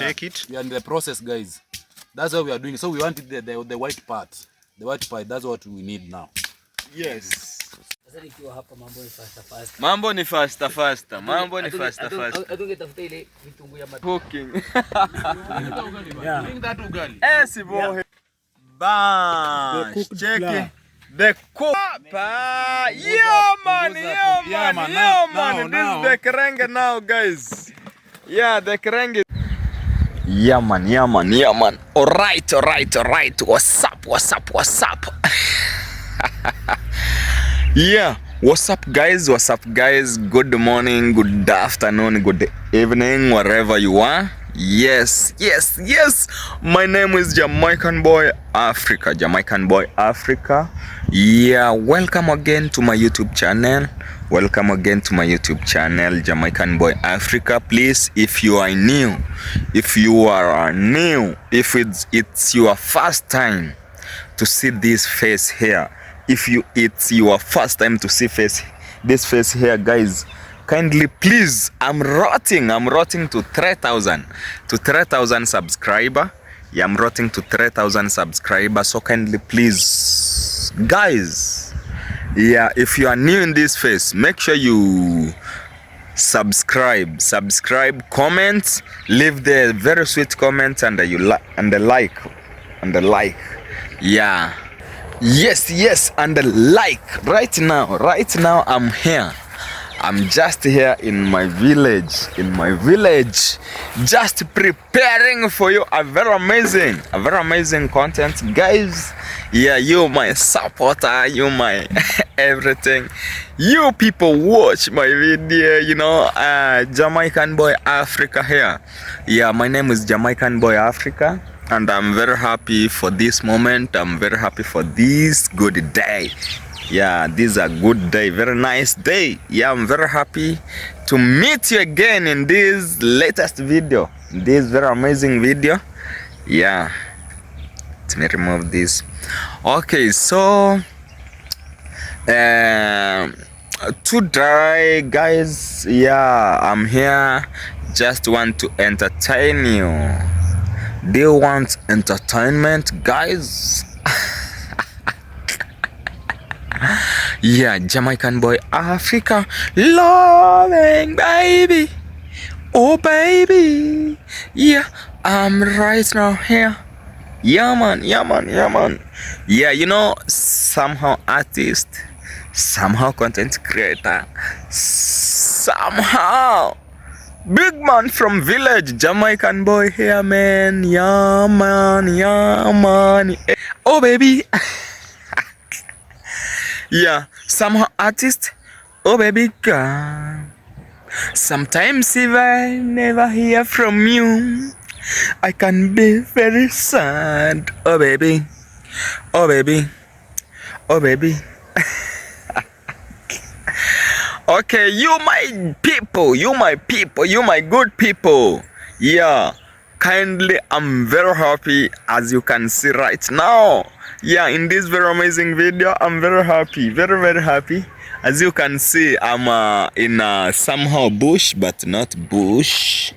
Take it. We are in the process, guys. That's what we are doing. So we want the white part. The white part, that's what we need now. Yes. Sasa nikiwa hapa mambo ni faster faster. Mambo ni faster faster. Mambo ni faster faster. Hatungetafuta ile vitunguu ya Cooking. Yeah. Bring that ugali. Eh, si bohe. Bash. The cooked Check flour. it. The cook. Yeah, man. Yeah, Yeah, man. man. Yeah, Now, man. now, This now. is the kerenge now, guys. Yeah, the kerenge. Yeah, man. Yeah, man. Yeah, man. All right, all right, all right. What's up? What's up? What's up? Yeah, what's up guys? What's up guys? Good morning, good afternoon, good evening, wherever you are. Yes, yes, yes. My name is Jamaican Boy Africa. Jamaican Boy Africa. Yeah, welcome again to my YouTube channel. Welcome again to my YouTube channel, Jamaican Boy Africa. Please, if you are new, if you are new, if it's your first time to see this face here, if you it's your first time to see face this face here, guys, kindly please, I'm rotting to 3,000, to 3,000 subscriber. Yeah, I'm rotting to 3,000 subscriber, so kindly please, guys, yeah, if you are new in this face, make sure you subscribe, comment, leave the very sweet comment and you like and the like and the like. Yeah, yes, yes, and the like. Right now, right now I'm here. I'm just here in my village, in my village, just preparing for you a very amazing content, guys. Yeah, you my supporter, you my everything. You people watch my video, you know, Jamaican Boy Africa here. Yeah, my name is Jamaican Boy Africa, and I'm very happy for this moment. I'm very happy for this good day. Yeah, this is a good day, very nice day. Yeah, I'm very happy to meet you again in this latest video, this very amazing video. Yeah, let me remove this. Okay, so today, guys, yeah, I'm here, just want to entertain you. Do you want entertainment, guys? Yeah, Jamaican Boy Africa, loving baby, oh baby. Yeah, I'm right now here. Yeah man, yeah man, yeah man. Yeah, you know, somehow artist, somehow content creator, somehow big man from village, Jamaican boy here, man. Yeah man, yeah man. Oh baby. Yeah, somehow artist, oh baby girl. Sometimes if I never hear from you, I can be very sad. Oh baby, oh baby, oh baby. Okay, you my people, you my people, you my good people. Yeah, kindly, I'm very happy, as you can see right now. Yeah, in this very amazing video, I'm very happy, very, very happy. As you can see, I'm in somehow bush, but not bush.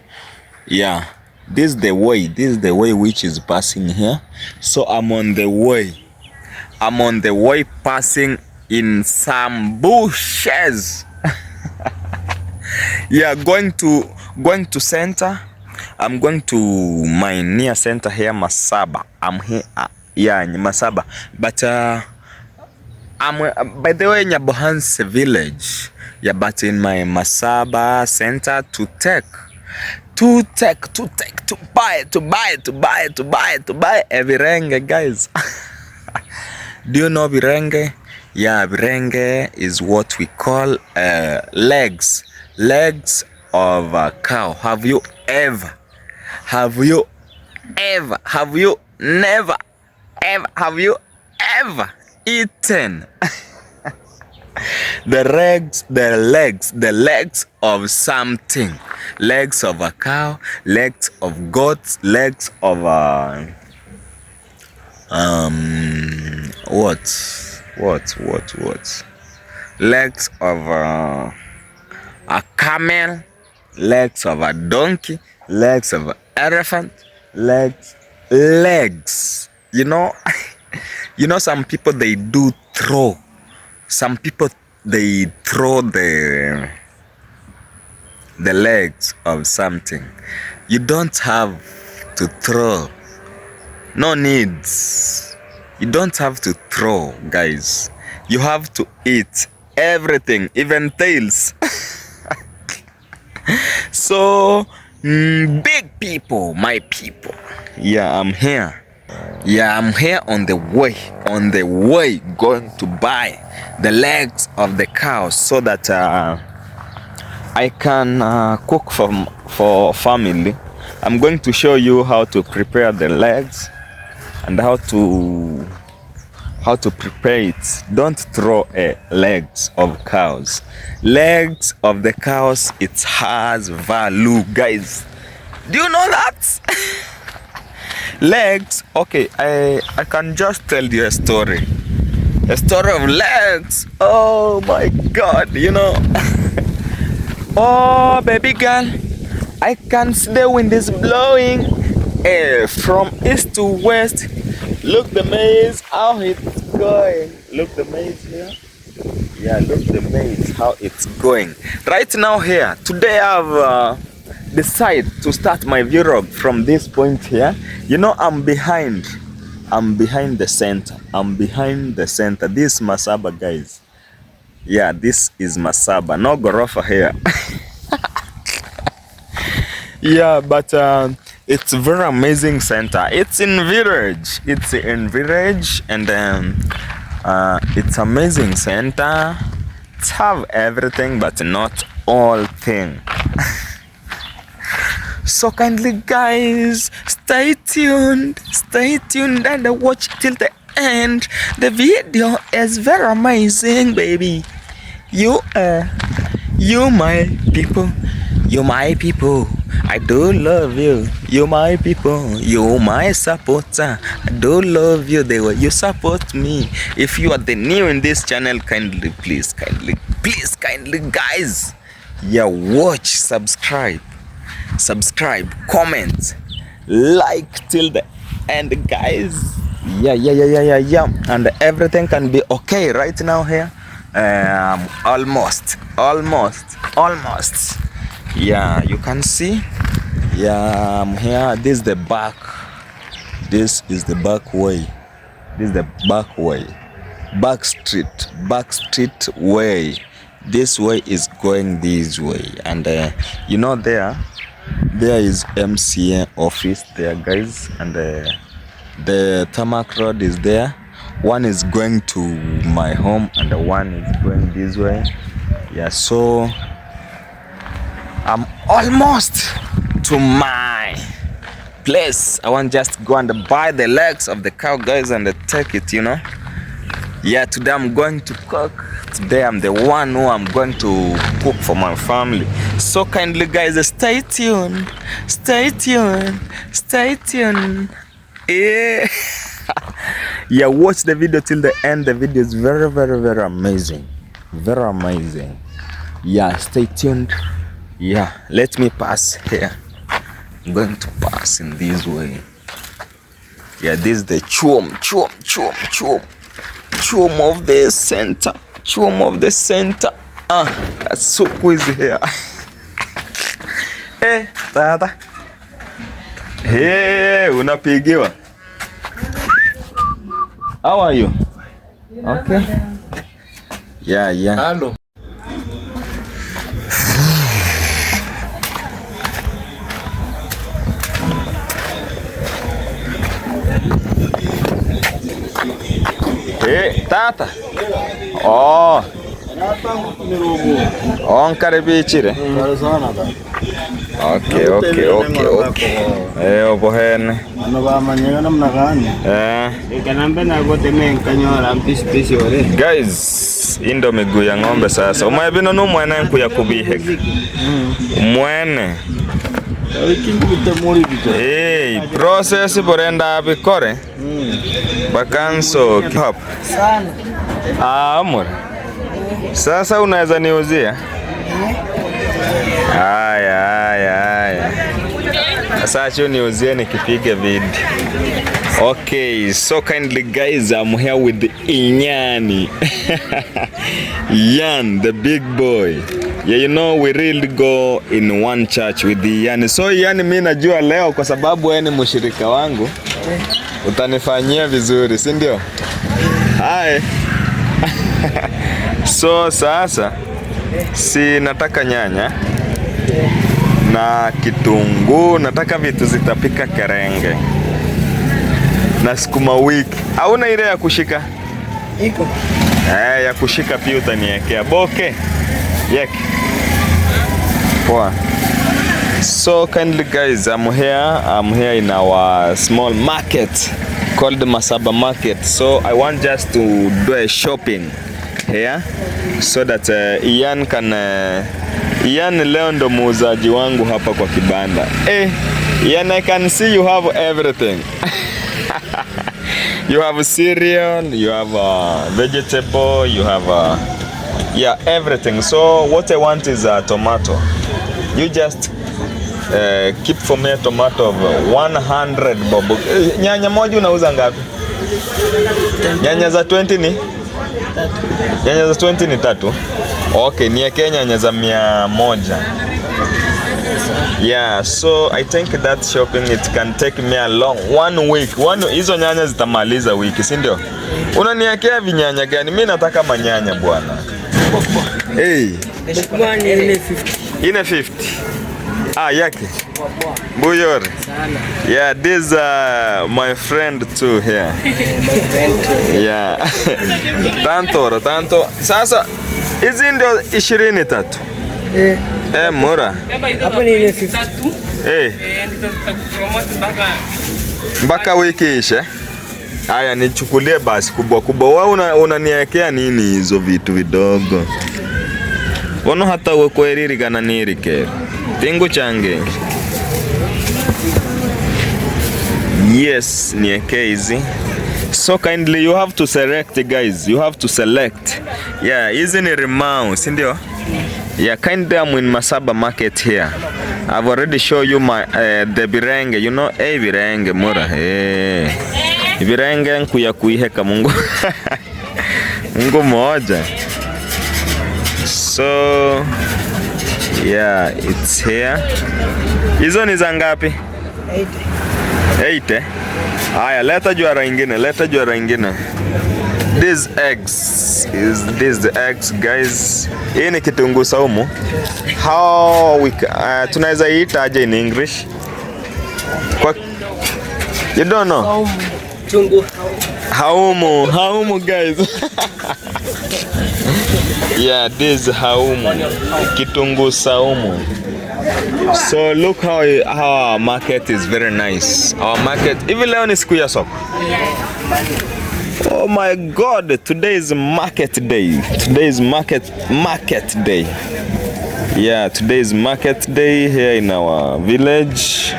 Yeah, this is the way, this is the way which is passing here. So I'm on the way. I'm on the way passing in some bushes. Yeah, going to center. I'm going to my near center here, Masaba. I'm here, yeah, Masaba. But I'm by the way Nyabohanse village. Yeah, but in my Masaba center to take, to take, to take, to buy, to buy, to buy, to buy, to buy a virenge, guys. Do you know virenge? Yeah, virenge is what we call legs, legs of a cow. Have you ever, have you ever, have you never, ever, have you ever eaten the legs, the legs, the legs of something? Legs of a cow, legs of goats, legs of a what? Legs of a camel, legs of a donkey, legs of Elephant legs, legs. You know, you know, some people they do throw. Some people they throw the legs of something. You don't have to throw. No needs. You don't have to throw, guys. You have to eat everything, even tails. So, big people, my people. Yeah, I'm here. Yeah, I'm here on the way, going to buy the legs of the cow so that I can cook for family. I'm going to show you how to prepare the legs and how to prepare it. Don't throw legs of cows. Legs of the cows, it has value, guys. Do you know that? Legs, okay, I can just tell you a story. A story of legs. Oh my God, you know. Oh, baby girl, I can see the wind is blowing from east to west. Look the maize, how it's going. Look the maize here. Yeah, look the maize, how it's going. Right now here, today I've decided to start my vlog from this point here. You know, I'm behind the center. I'm behind the center. This is Masaba, guys. Yeah, this is Masaba. No gorofa here. Yeah, but it's very amazing center. It's in village. It's in village, and it's amazing center. It's have everything, but not all thing. So kindly, guys, stay tuned and watch till the end. The video is very amazing, baby. You you my people, you my people. I do love you. You my people, you my supporter. I do love you the way you support me. If you are the new in this channel, kindly, please, kindly, please, kindly, guys, yeah, watch, subscribe, comment, like till the end, guys. Yeah, and everything can be okay right now here. Almost. Yeah, you can see. Yeah, I'm here. This is the back. This is the back way. This is the back way. Back street way. This way is going this way. And you know, there is MCA office there, guys. And the tarmac road is there. One is going to my home and the one is going this way. Yeah, so I'm almost to my place. I want just go and buy the legs of the cow, guys, and take it, you know. Yeah, today I'm going to cook. Today I'm the one who I'm going to cook for my family. So kindly, guys, stay tuned. Stay tuned. Stay tuned. Yeah. Yeah, watch the video till the end. The video is very, very, very amazing. Very amazing. Yeah, stay tuned. Yeah, let me pass here. I'm going to pass in this way. Yeah, this is the chum of the center. Chum of the center. Ah, that's so crazy here. Hey, tata. Hey, unapigiwa. How are you? Okay. Yeah, yeah. Hello. Hey, tata. Oh. Oh, nkaribichire. Okay. Eh, obohene. Eh. Guys, indo miguu ya ng'ombe sasa. Umwebino no mwene nkuya kubiheka. Mwene. Hey, process borenda bikore. Bakanso hop. Sana. Ah, amor. Sasa unaweza niuzia? Haya. Sasa niuzie nikipiga video. Okay, so kindly guys, I'm here with Inyani. Yan, the big boy. Yeah, you know we really go in one church with Ian. So Ian, mi najua leo kwa sababu wewe ni mshirika wangu, utanifanyia vizuri, si ndio? Hi. So sasa si nataka nyanya na kitunguu, nataka vitu zitapika kerenge na sukuma wiki. Hauna ile ya kushika? Iko. Eh, ya kushika pia utaniwekea. Boke. Yek. Poa. So kindly guys, I'm here. I'm here in our small market called Masaba Market. So I want just to do a shopping here so that Ian can Ian leo ndo muuzaji wangu hapa kwa kibanda. Eh, Ian, I can see you have everything. You have cereal, you have vegetable, you have yeah, everything. So what I want is a tomato. You just keep for me a tomato of 100 bob. Nyanya moja unauza ngapi? Nyanya za 20 ni? Nyanya za 20 ni tatu. Okay, niwekee nyanya za 100. Yeah, so I think that shopping, it can take me a long one week. One hizo nyanya zitamaliza wiki, si ndio? Unaniwekea vinyanya gani? Mimi nataka manyanya bwana. Hey, Kubwa ni ile 50. Ine 50. Ah, yake. Buyori. Sana. Yeah, this my friend too here. My friend. Yeah. Tanto, tanto. Sasa hizi ndio 23. Eh, Eh, mura. hapo ni ile 50. Eh, mpaka wiki ishe. Haya, nichukulie basi kubwa kubwa. Wewe unaniwekea nini hizo vitu vidogo? Bono hata wekweririgana nirikero. Tingu change. Yes, niwekee hizi. So kindly you have to select, guys. You have to select. Yeah, hizi ni rimau, si ndio? Yeah, kindly I'm in Masaba Market here. I've already shown you my the birenge, you know, eh, birenge mura. Eh. Birenge nkuya kuiheka Mungu. Mungu moja. So yeah, it's here. Hizo ni za ngapi? 80. 8 eh? Haya, leta juara ingine, leta juara ingine. This eggs is this the eggs, guys. Hii ni kitunguu saumu. How we tunaweza iita aje in English? Kwa You don't know? Chungu. Haumu, haumu guys. Yeah, this haumu. Kitunguu saumu. So look how our market is very nice. Our market, even leo ni siku ya soko. Oh my God, today is market day. Today is market day. Yeah, today is market day here in our village.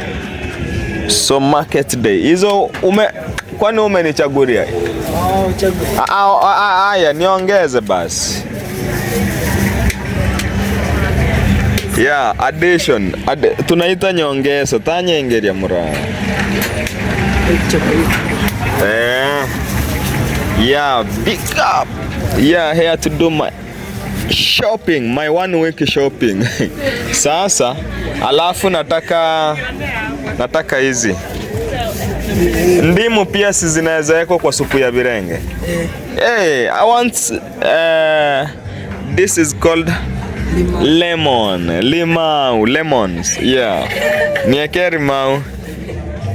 So market day. Hizo ume kwani umenichagulia? Oh, chagu. Aya, niongeze basi. Yeah, addition. Tunaita nyongeza, tanyengeria mura. Chagu. Eh. Yeah, big up. Yeah, here to do my shopping, my one week shopping. Sasa, alafu nataka hizi. Ndimu pia si zinaweza wekwa kwa supu ya birenge. Hey, I want this is called lemon, limau, lemons. Yeah. Niwekee limau.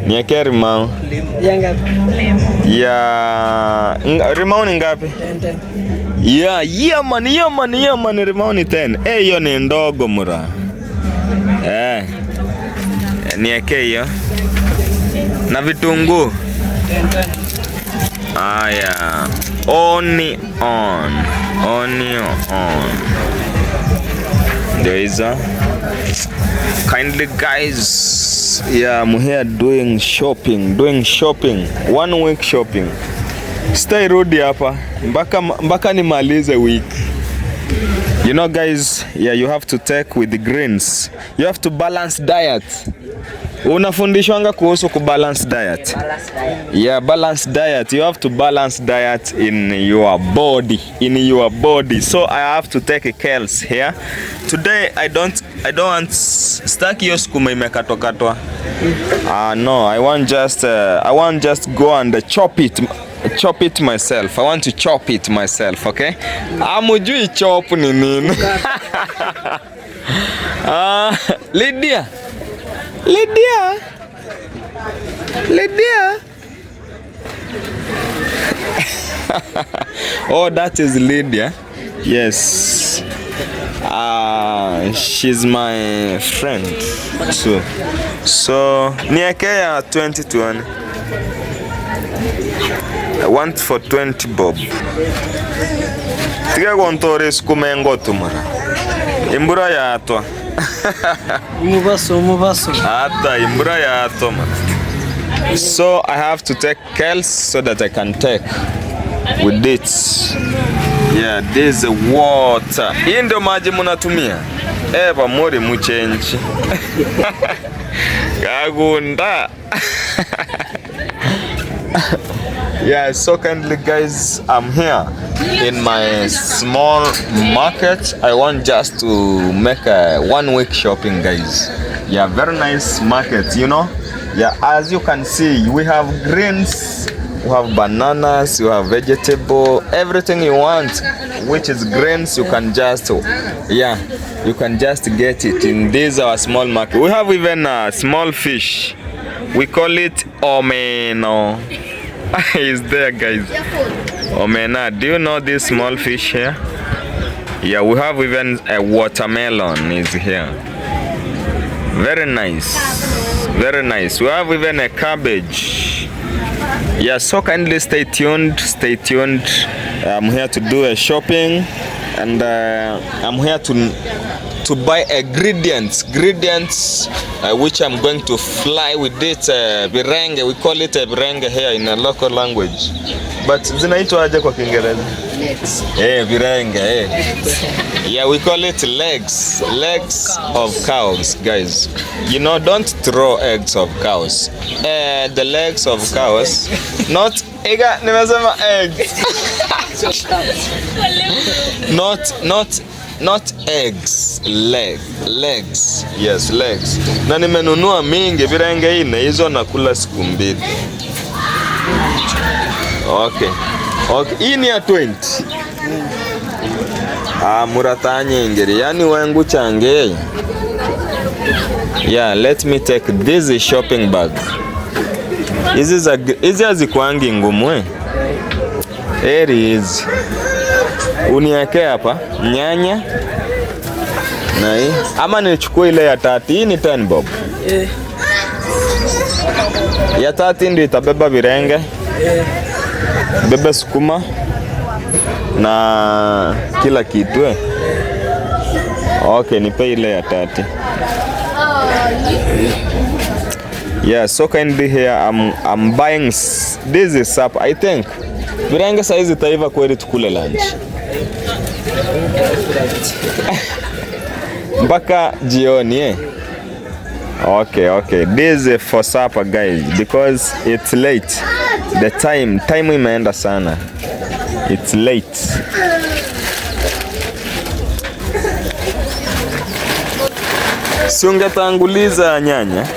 Niwekee limau. Ya ngapi? Ya limau ni ngapi? 10. Yeah, yeah man, yeah man, yeah man, limau ni 10. Eh, hiyo ni ndogo mura. Eh. Niwekee hiyo. Na vitunguu. Aya. Onion. Onion. Ndio hizo. Kindly guys, yeah, I'm here doing shopping, doing shopping. 1 week shopping. Sitairudi hapa mpaka nimalize week. You know guys, yeah, you have to take with the greens. You have to balance diet. Unafundishwanga kuhusu kubalance diet. Balance diet. Yeah, balance diet. You have to balance diet in your body. In your body. So I have to take kales here. Today I don't want, staki hiyo sukuma imekatwakatwa. Ah, no, I want just go and chop it myself. I want to chop it myself, okay? Hamjui chop ni nini? Ah, Lydia. Lydia. Lydia. Oh, that is Lydia. Yes. She's my friend too. So, nieke ya 20 tuone. I want for 20 bob. Tiga gontore sukuma engoto mara. Imbura yatwa. Umubaso, umubaso. Hata imbura yatwa mara. So I have to take kales so that I can take with it. Yeah, this is water. Hii ndio maji munatumia? Eva muri muchenji. Kagunda. Yeah, so kindly guys, I'm here in my small market. I want just to make a 1 week shopping, guys. Yeah, very nice market. Yeah, as you can see, we have greens, we have bananas, you have vegetable, everything you want, which is greens, you can just, yeah, you can just get it in this our small market. We have even a small fish. We call it omeno. Is there, guys? Omena. Do you know this small fish here? Yeah, we have even a watermelon is here. Very nice. Very nice. We have even a cabbage. Yeah, so kindly stay tuned. Stay tuned. I'm here to do a shopping and I'm here to buy ingredients which I'm going to fly with it, birenge. We call it a birenge here in a local language, but zinaitwa aje kwa Kiingereza? Legs. Eh, virenge, eh. Yeah, we call it legs, legs of cows, guys. Don't throw eggs of cows. The legs of cows, not ega, nimesema eggs. Not eggs, legs. Yes, legs. Na nimenunua mingi, virenge ine, hizo nakula siku mbili. Okay. Okay, hii ni ya 20. Ah, muratanye ingeri. Yani wengu change. Yeah, let me take this shopping bag. Hizi za hizi hazikuangi ngumu, eh. Heri hizi. Uniweke hapa nyanya na hii, ama nichukue ile ya 30. Hii ni 10 bob. Eh, Ya 30 ndio itabeba virenge, eh. bebe sukuma na kila kitu, eh. Okay, nipe ile ya 30. Yeah, so kindly here I'm buying this is sup, I think. Virenge saizi itaiva kweli tukule lunch. Mpaka jioni, eh. Okay. This is for supper, guys, because it's late. The time imeenda sana. It's late. Si ungetanguliza nyanya?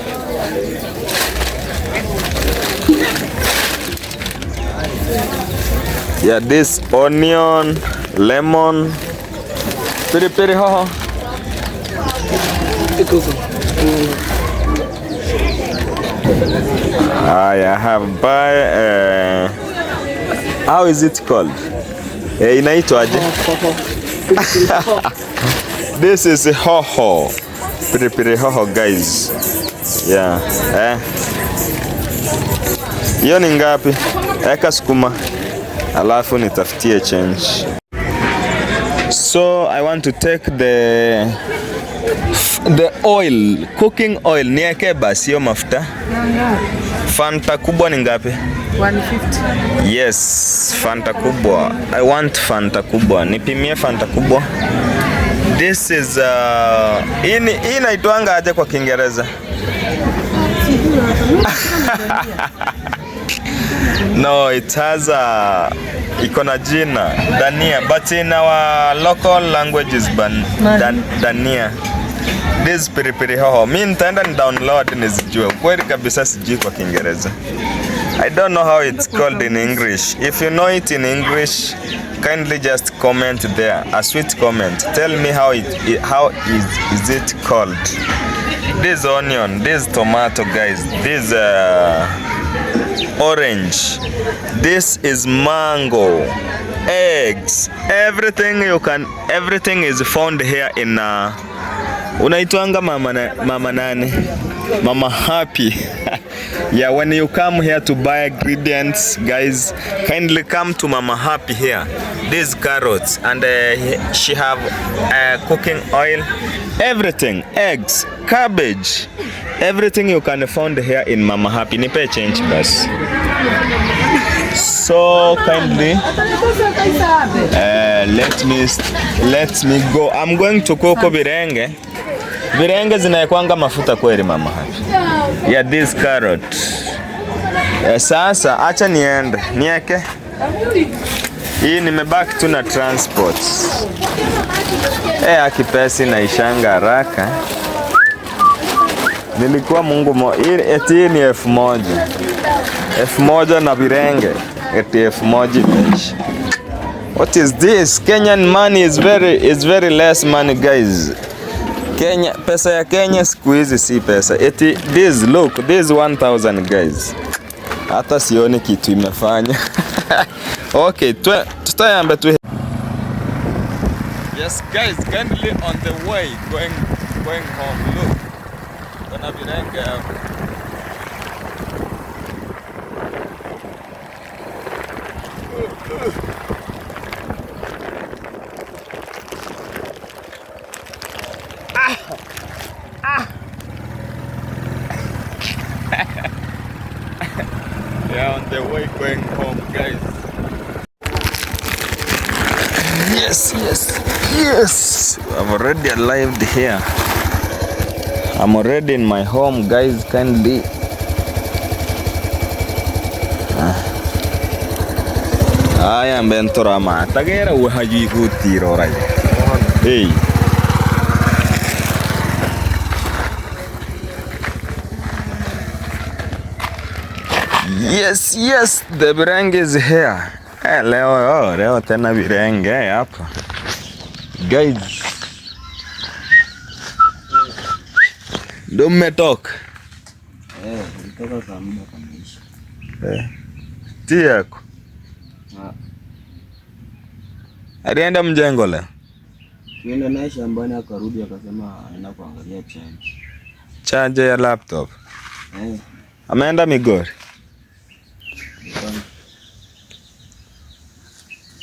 Yeah, this onion, lemon, pili hoho. Iko huko. I have buy, how is it called? Eh, inaitwaje? Hoho. Pilipili hoho. This is hoho. Pilipili hoho, guys. Yeah. Eh. Hiyo ni ngapi? Eka sukuma. Alafu nitafutie change. So I want to take the oil, cooking oil. Nieke basi hiyo mafuta. Fanta kubwa ni ngapi? 150. Yes, Fanta kubwa. I want Fanta kubwa. Nipimie Fanta kubwa. This is hii inaitwanga aje kwa Kiingereza? No, it has a iko na jina dania, but in our local language is dania. This piripiri hoho. Mi nitaenda ni download nizijue. Kweli kabisa sijui kwa Kiingereza. I don't know how it's called in English. If you know it in English, kindly just comment there. A sweet comment. Tell me how how is it called. This onion, this tomato, guys, this orange, this is mango, eggs, everything you can, everything is found here in unaitwanga mama, mama nani? Mama Happy. Yeah, when you come here to buy ingredients, guys, kindly come to Mama Happy here. These carrots, and she have cooking oil, everything, eggs, cabbage, everything you can find here in Mama Happy. Nipe change basi. So kindly let me go. I'm going to cook birenge. Birenge zinaekwanga mafuta kweli Mama Happy. Yeah, this carrot. Sasa acha niende nieke hii, nimebaki tu na transport. Akipesi naishanga haraka. Nilikuwa Mungu eti hii ni 1000. 1000 na birenge. Eti 1000 imeisha. What is this? Kenyan money is very less money, guys. Kenya, pesa ya Kenya siku hizi si pesa. Eti this, look, this 1000, guys. Hata sioni kitu imefanya. Okay, tutayambe tu. Yes guys, kindly on the way going home. Look. Kuna birenge hapo. Yeah, on the way going home, guys. Yes, yes, yes. I've already arrived here. I'm already in my home, guys. Kindly. I am Bentorama. Tagera uhaji kutiro rai. Hey. Yes, yes, the birenge is here. Leo, leo tena birenge hapa. Guys. Ndio mmetoka? Nilitoka saa muda kameisha. Ti yako? Alienda mjengo leo? Tuenda naye shambani akarudi akasema anaenda kuangalia charge. Charge ya laptop? Ameenda Migori?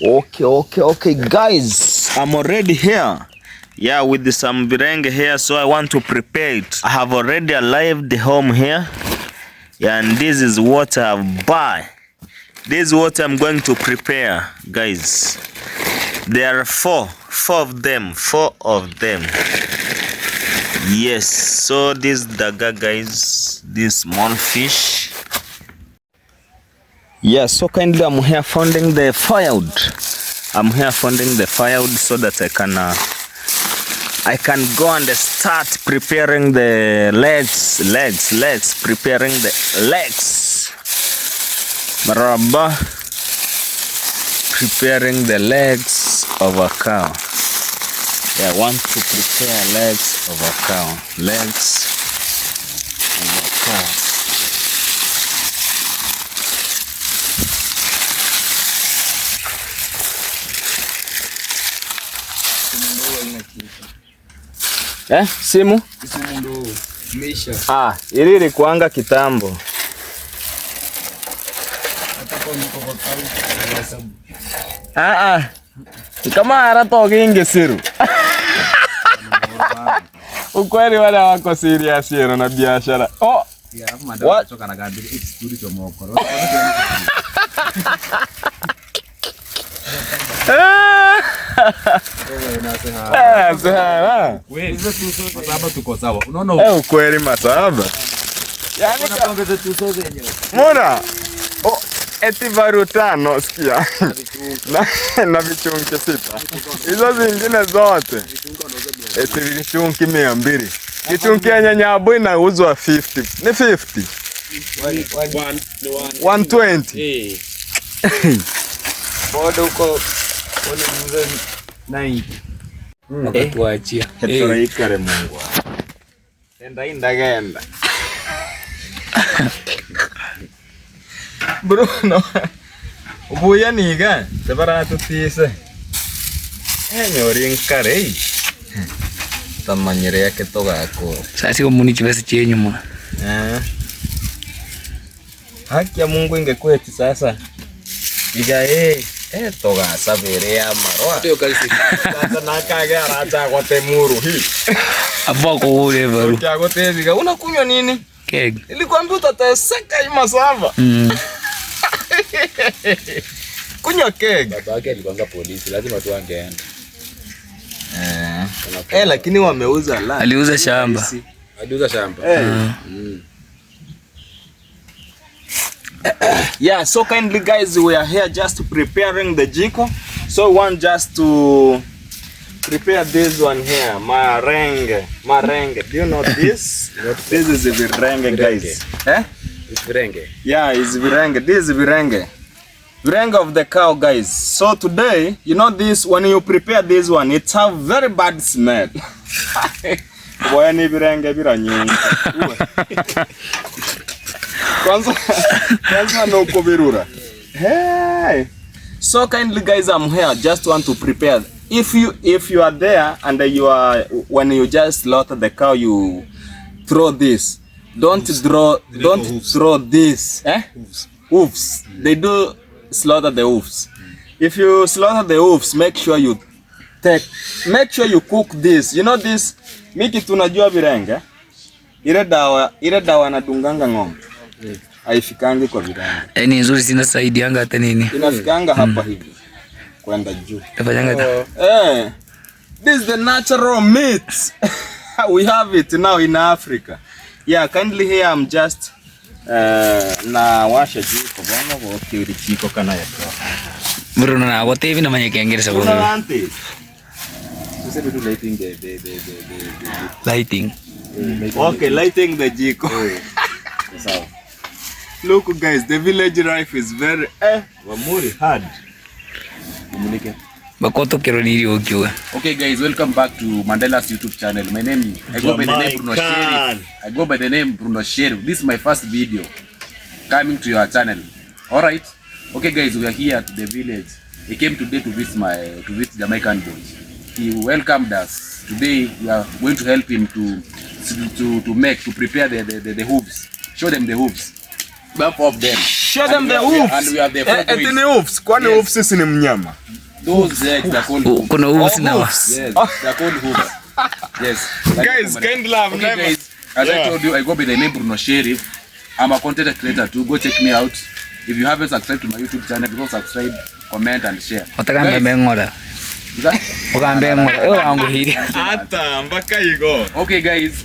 Okay, guys, I'm already here. Yeah, with some birenge here, so I want to prepare it. I have already arrived home here. Yeah, and this is what I've buy. This is what I'm going to prepare, guys. There are four of them. Yes, so this daga, guys, this small fish. Yeah, so kindly I'm here founding the firewood. I'm here founding the firewood so that I can go and start preparing the legs, preparing the legs. Maraba, preparing the legs of a cow. Yeah, I want to prepare legs of a cow. Legs of a cow. Simu? Simu ndo imeisha. Ili ilikuanga kitambo. Kama haratokinge siru. Ukweli wale wako serious yero na biashara. Oh. What? Ukweli masaba. Yani Mona. Oh, eti varu 5 sikia. Na vichungi 6. Hizo zingine zote eti vichungi 200. Kichungi ya nyanya inauzwa 50. Ni 50. 120. Bodo huko waliuza 90. Wakatuachia. Hetora Mungu. Enda indagenda. Bruno. Ubuya niga, separatu tise. Enyori nkare. Tamanyere yake togako. Sasa komuni chibesa chenyu mwa. Haki ya Mungu ingekuwa eti sasa. Iga toga sabere ya marwa. Sasa nakage aracha kwa temuru hii. Hapo kwa ule varu. Ukiagotezika unakunywa nini? Keg. Nilikwambia utateseka hii masava. Kunywa keg. Baba yake alikuwa polisi, lazima tu angeenda. Lakini wameuza la. Aliuza shamba. Aliuza shamba. Yeah, so kindly guys, we are here just preparing the jiko. So we want just to prepare this one here, marenge. Marenge. Do you know this? This is virenge, guys. Eh? It's virenge. Yeah, it's virenge. This is virenge. Virenge of the cow, guys. So today, you know this, when you prepare this one, it's a very bad smell. Boya ni virenge biranyunga. Kwanza no kubirura. Hey. So kindly guys, I'm here just want to prepare. If you are there and you are, when you just slaughter the cow, you throw this. Don't throw this. Eh? Hoofs. They do slaughter the hoofs. If you slaughter the hoofs, make sure you cook this. You know this, miki tunajua virenge. Ile dawa nadunganga ng'ombe. Haifikangi kwa virenge. Ni nzuri sina saidianga hata nini. Inafikanga hapa hivi. Kwenda juu. Tafanyanga. This is the natural meat. We have it now in Africa. Yeah, kindly here I'm just na washa jiko bwana wote jiko kana ya. Bruno na wote hivi na manye kengere sababu. Sasa do lighting the lighting. Okay, lighting the jiko. Sawa. Look guys, the village life is very wamuri hard. Okay guys, welcome back to Mandela's YouTube channel. My name, I go by the name Bruno Sheriff. I go by the name Bruno Sheriff. This is my first video coming to your channel. All right. Okay guys, we are here at the village. I came today to visit Jamaican boys. He welcomed us. Today we are going to help him to prepare the hooves. Show them the hooves. Both of them. Show them the hooves. And we have the four boys. The hooves. Kwani hooves sisi ni mnyama? Those legs are called hooves. Kuna hooves now. Yes, they are called hooves. Yes. Guys, kind love. Okay, guys, as I told you, I go by the name Bruno Sheriff. I'm a content creator too. Go check me out. If you haven't subscribed to my YouTube channel, go subscribe, comment and share. Okay guys,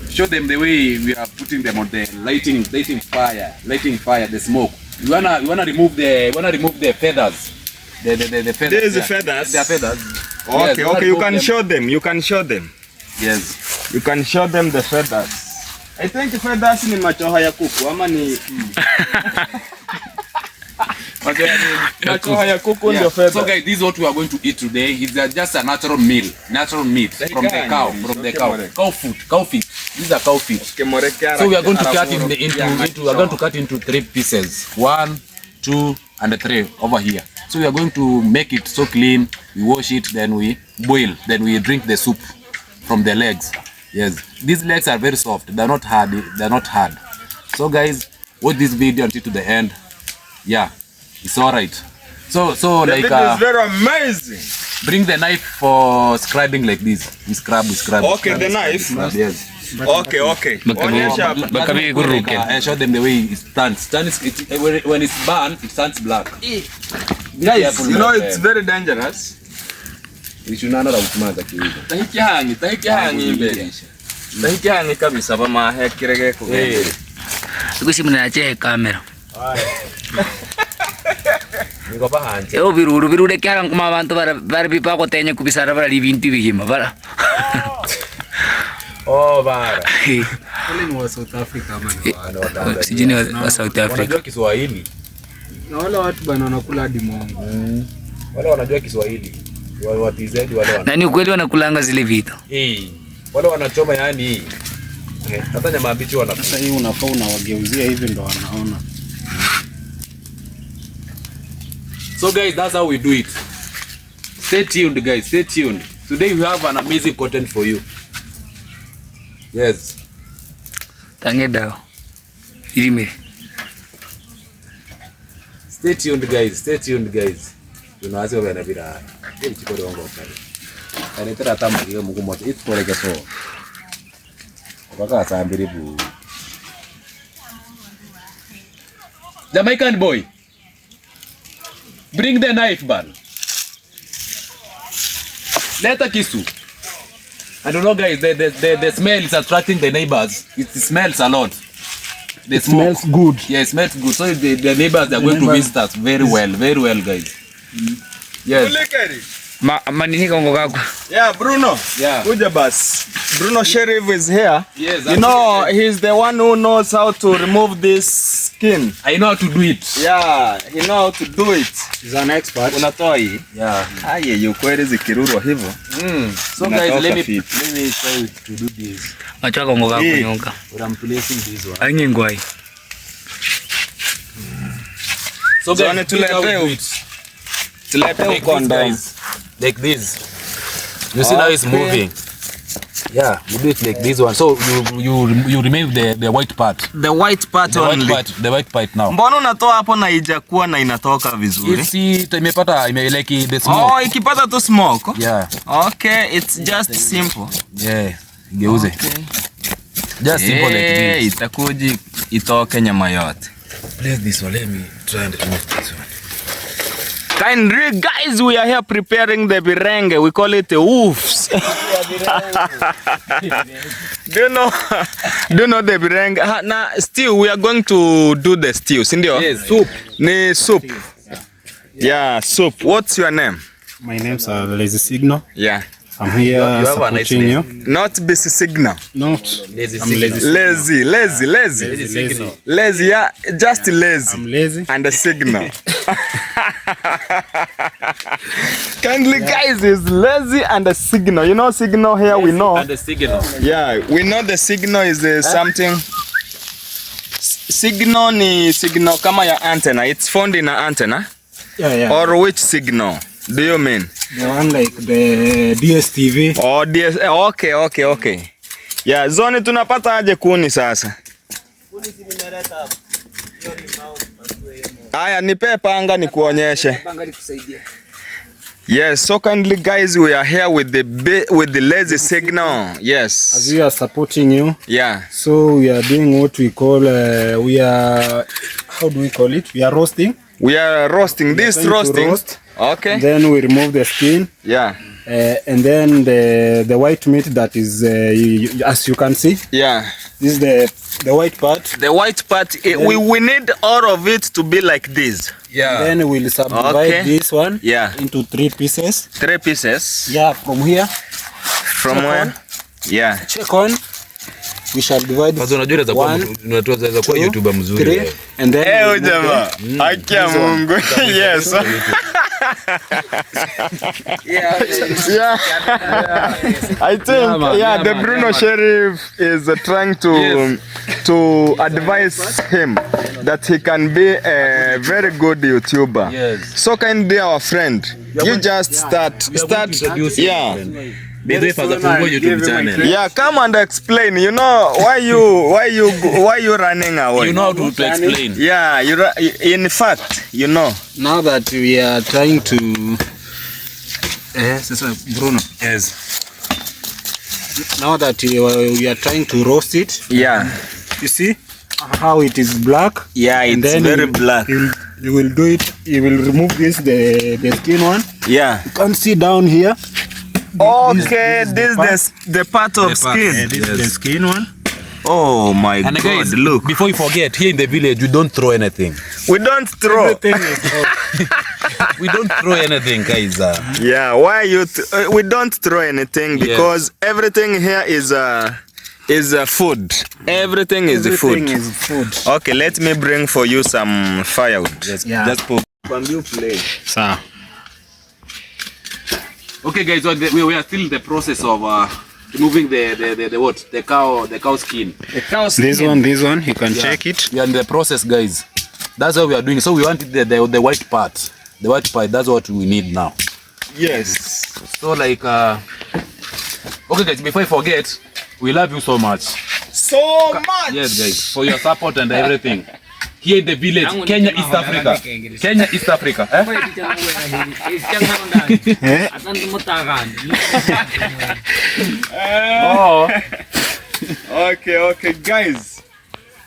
show them the way we are putting them on the lighting fire, the smoke. You wanna remove the feathers. The feathers. There's the feathers. They are feathers. Okay, yes, okay, you can show them. You can show them. Yes. You can show them the feathers. I think feathers ni machoha ya kuku ama ni machoha ya kuku ndio feathers. So guys, this is what we are going to eat today. It's just a natural meal, natural meat from the cow, cow foot, cow feet. These are cow feet. So we are going to cut into we are going to cut into 3 pieces. 1, 2 and 3 over here. So we are going to make it so clean. We wash it, then we boil, then we drink the soup from the legs. Yes, these legs are very soft. They're not hard. They're not hard. So guys, watch this video until to the end. Yeah, it's all right. So the like video is very amazing. Bring the knife for scribing like this. We scrub, we scrub. Okay, scrub, the scrub, knife. Scrub, yes. Okay, okay. I show them the way it stands. When it's burned, it stands black. Guys, you know it's very dangerous. Tahikihangi kabisa bama hekirege ko. Ikusi mnache kamera. Niko bahanje. Yo biruru birure kyara nkuma abantu bara bipa ko tenye kubisara bara libintu bihima bara. Oh bara. Wale ni wa South Africa ama ni sijini wa South Africa. Wanajua Kiswahili. Na wale watu bana wanakula hadi mongo. Wale wanajua Kiswahili. Wale wa TZ wale wana. Na ni kweli wanakulanga zile vitu. Eh. Wale wanachoma yani. Hata nyama mbichi wanakula. Sasa hii unafaa unawageuzia hivi ndo wanaona. So guys, that's how we do it. Stay tuned guys, stay tuned. Today we have an amazing content for you. Yes. Tange dao. Irime. Stay tuned guys, stay tuned guys. Tunaanza kwa bila. Ili chikori wangu pale. Aletera hata mgiwe Mungu mmoja. Itupoleke so. Mpaka saa 2 bu. Jamaican boy. Bring the knife, man. Leta kisu. I don't know, guys. The smell is attracting the neighbors. It smells a lot. The smoke. Smells good. Yeah, it smells good. So the neighbors they are going to visit us very well, guys. Yes. Manini kongo kako. Yeah, Bruno. Yeah. Kuja bas. Bruno Sheriff is here. Yes. You know, he's the one who knows how to remove this skin. I know how to do it. Yeah, he know how to do it. He's an expert. Unatoa hii? Yeah. Aye, yukweli zikirurwa hivyo. So guys, let me try to do this. Acha kongo kako nyonga. But I'm placing this one. Anyi ngwai. So guys, tulete ukondo guys. Like this. You see now it's moving. Yeah, you do it like this one. So you remove the white part. The white part the only. White part, the white part now. Mbona unatoa hapo na haijakuwa na inatoka vizuri? It's imepata ime like the smoke. Oh, ikipata tu smoke. Yeah. Okay, it's just simple. Yeah. Geuze. Okay. Just simple like this. Itakuji itoke nyama yote. Place this one. Let me try and remove this one. Kindly guys, we are here preparing the birenge. We call it the woofs. Do you know the birenge? Now stew, we are going to do the stew, sindio? Yes, soup. Ni soup. Yeah, soup. What's your name? My name's Lazy Signal. Yeah. I'm here you have a nice supporting you. Not busy signal. Not Lazy I'm lazy. Lazy, lazy, lazy. Lazy. Lazy, yeah, just lazy. I'm lazy. And a signal. Kindly guys, is lazy and a signal. You know signal here, we know. And the signal. Yeah, we know the signal is something. Signal ni signal kama ya antenna. It's found in an antenna. Yeah, yeah. Or which signal do you mean? The one like the DSTV. Oh, DS. Okay, okay, okay. Yeah, zoni tunapata aje kuni sasa? Kuni zimeleta hapo. Hiyo ni mao. Aya, nipe panga nikuonyeshe. Panga nikusaidie. Yes, so kindly guys, we are here with the lazy signal. Yes. As we are supporting you. Yeah. So we are doing what we call we are, how do we call it? We are roasting. We are roasting. We This are roasting. Roast. Okay. Then we remove the skin. Yeah. And then the white meat that is as you can see. Yeah. This is the white part. The white part, we need all of it to be like this. Yeah. Then we'll subdivide this one. Yeah. Into 3 pieces. 3 pieces. Yeah, from here. From check where? On. Yeah. Check on. We shall divide. Kwanza unajua unaweza kuwa YouTuber mzuri. 3 and then eh, jamaa. Haki ya Mungu. Yes. Yeah. Yeah. I think yeah, the Bruno Sheriff is trying to to advise him that he can be a very good YouTuber. Yes. So kindly our friend, you just start yeah. Yeah, come and explain. You know why you running away? You know how to explain. Yeah, you in fact, you know. Now that we are trying to Bruno. Yes. Now that we are trying to roast it. Yeah. You see how it is black? Yeah, it's and then very black. You will do it. You will remove this the skin one. Yeah. You can see down here. Okay, this is the part of skin. Yeah, this is the skin one. Oh my And God, guys, look. Before you forget, here in the village, we don't throw anything. We don't throw. Everything is hot. We don't throw anything, guys. Yeah, why you we don't throw anything because everything here is food. Everything is Everything food. is food. Okay, let me bring for you some firewood. Yes, Yeah. just put. Sawa. Okay, guys, so we are still in the process of removing the what? The cow skin. The cow skin. This one, you can check it. We are in the process, guys. That's what we are doing. So we want the white part. The white part, that's what we need now. Yes. So like, okay guys, before I forget, we love you so much. So much. Yes, guys, for your support and everything. Here in the village, Kenya, East Africa. Kenya, East Africa. Eh? Oh. Okay, guys.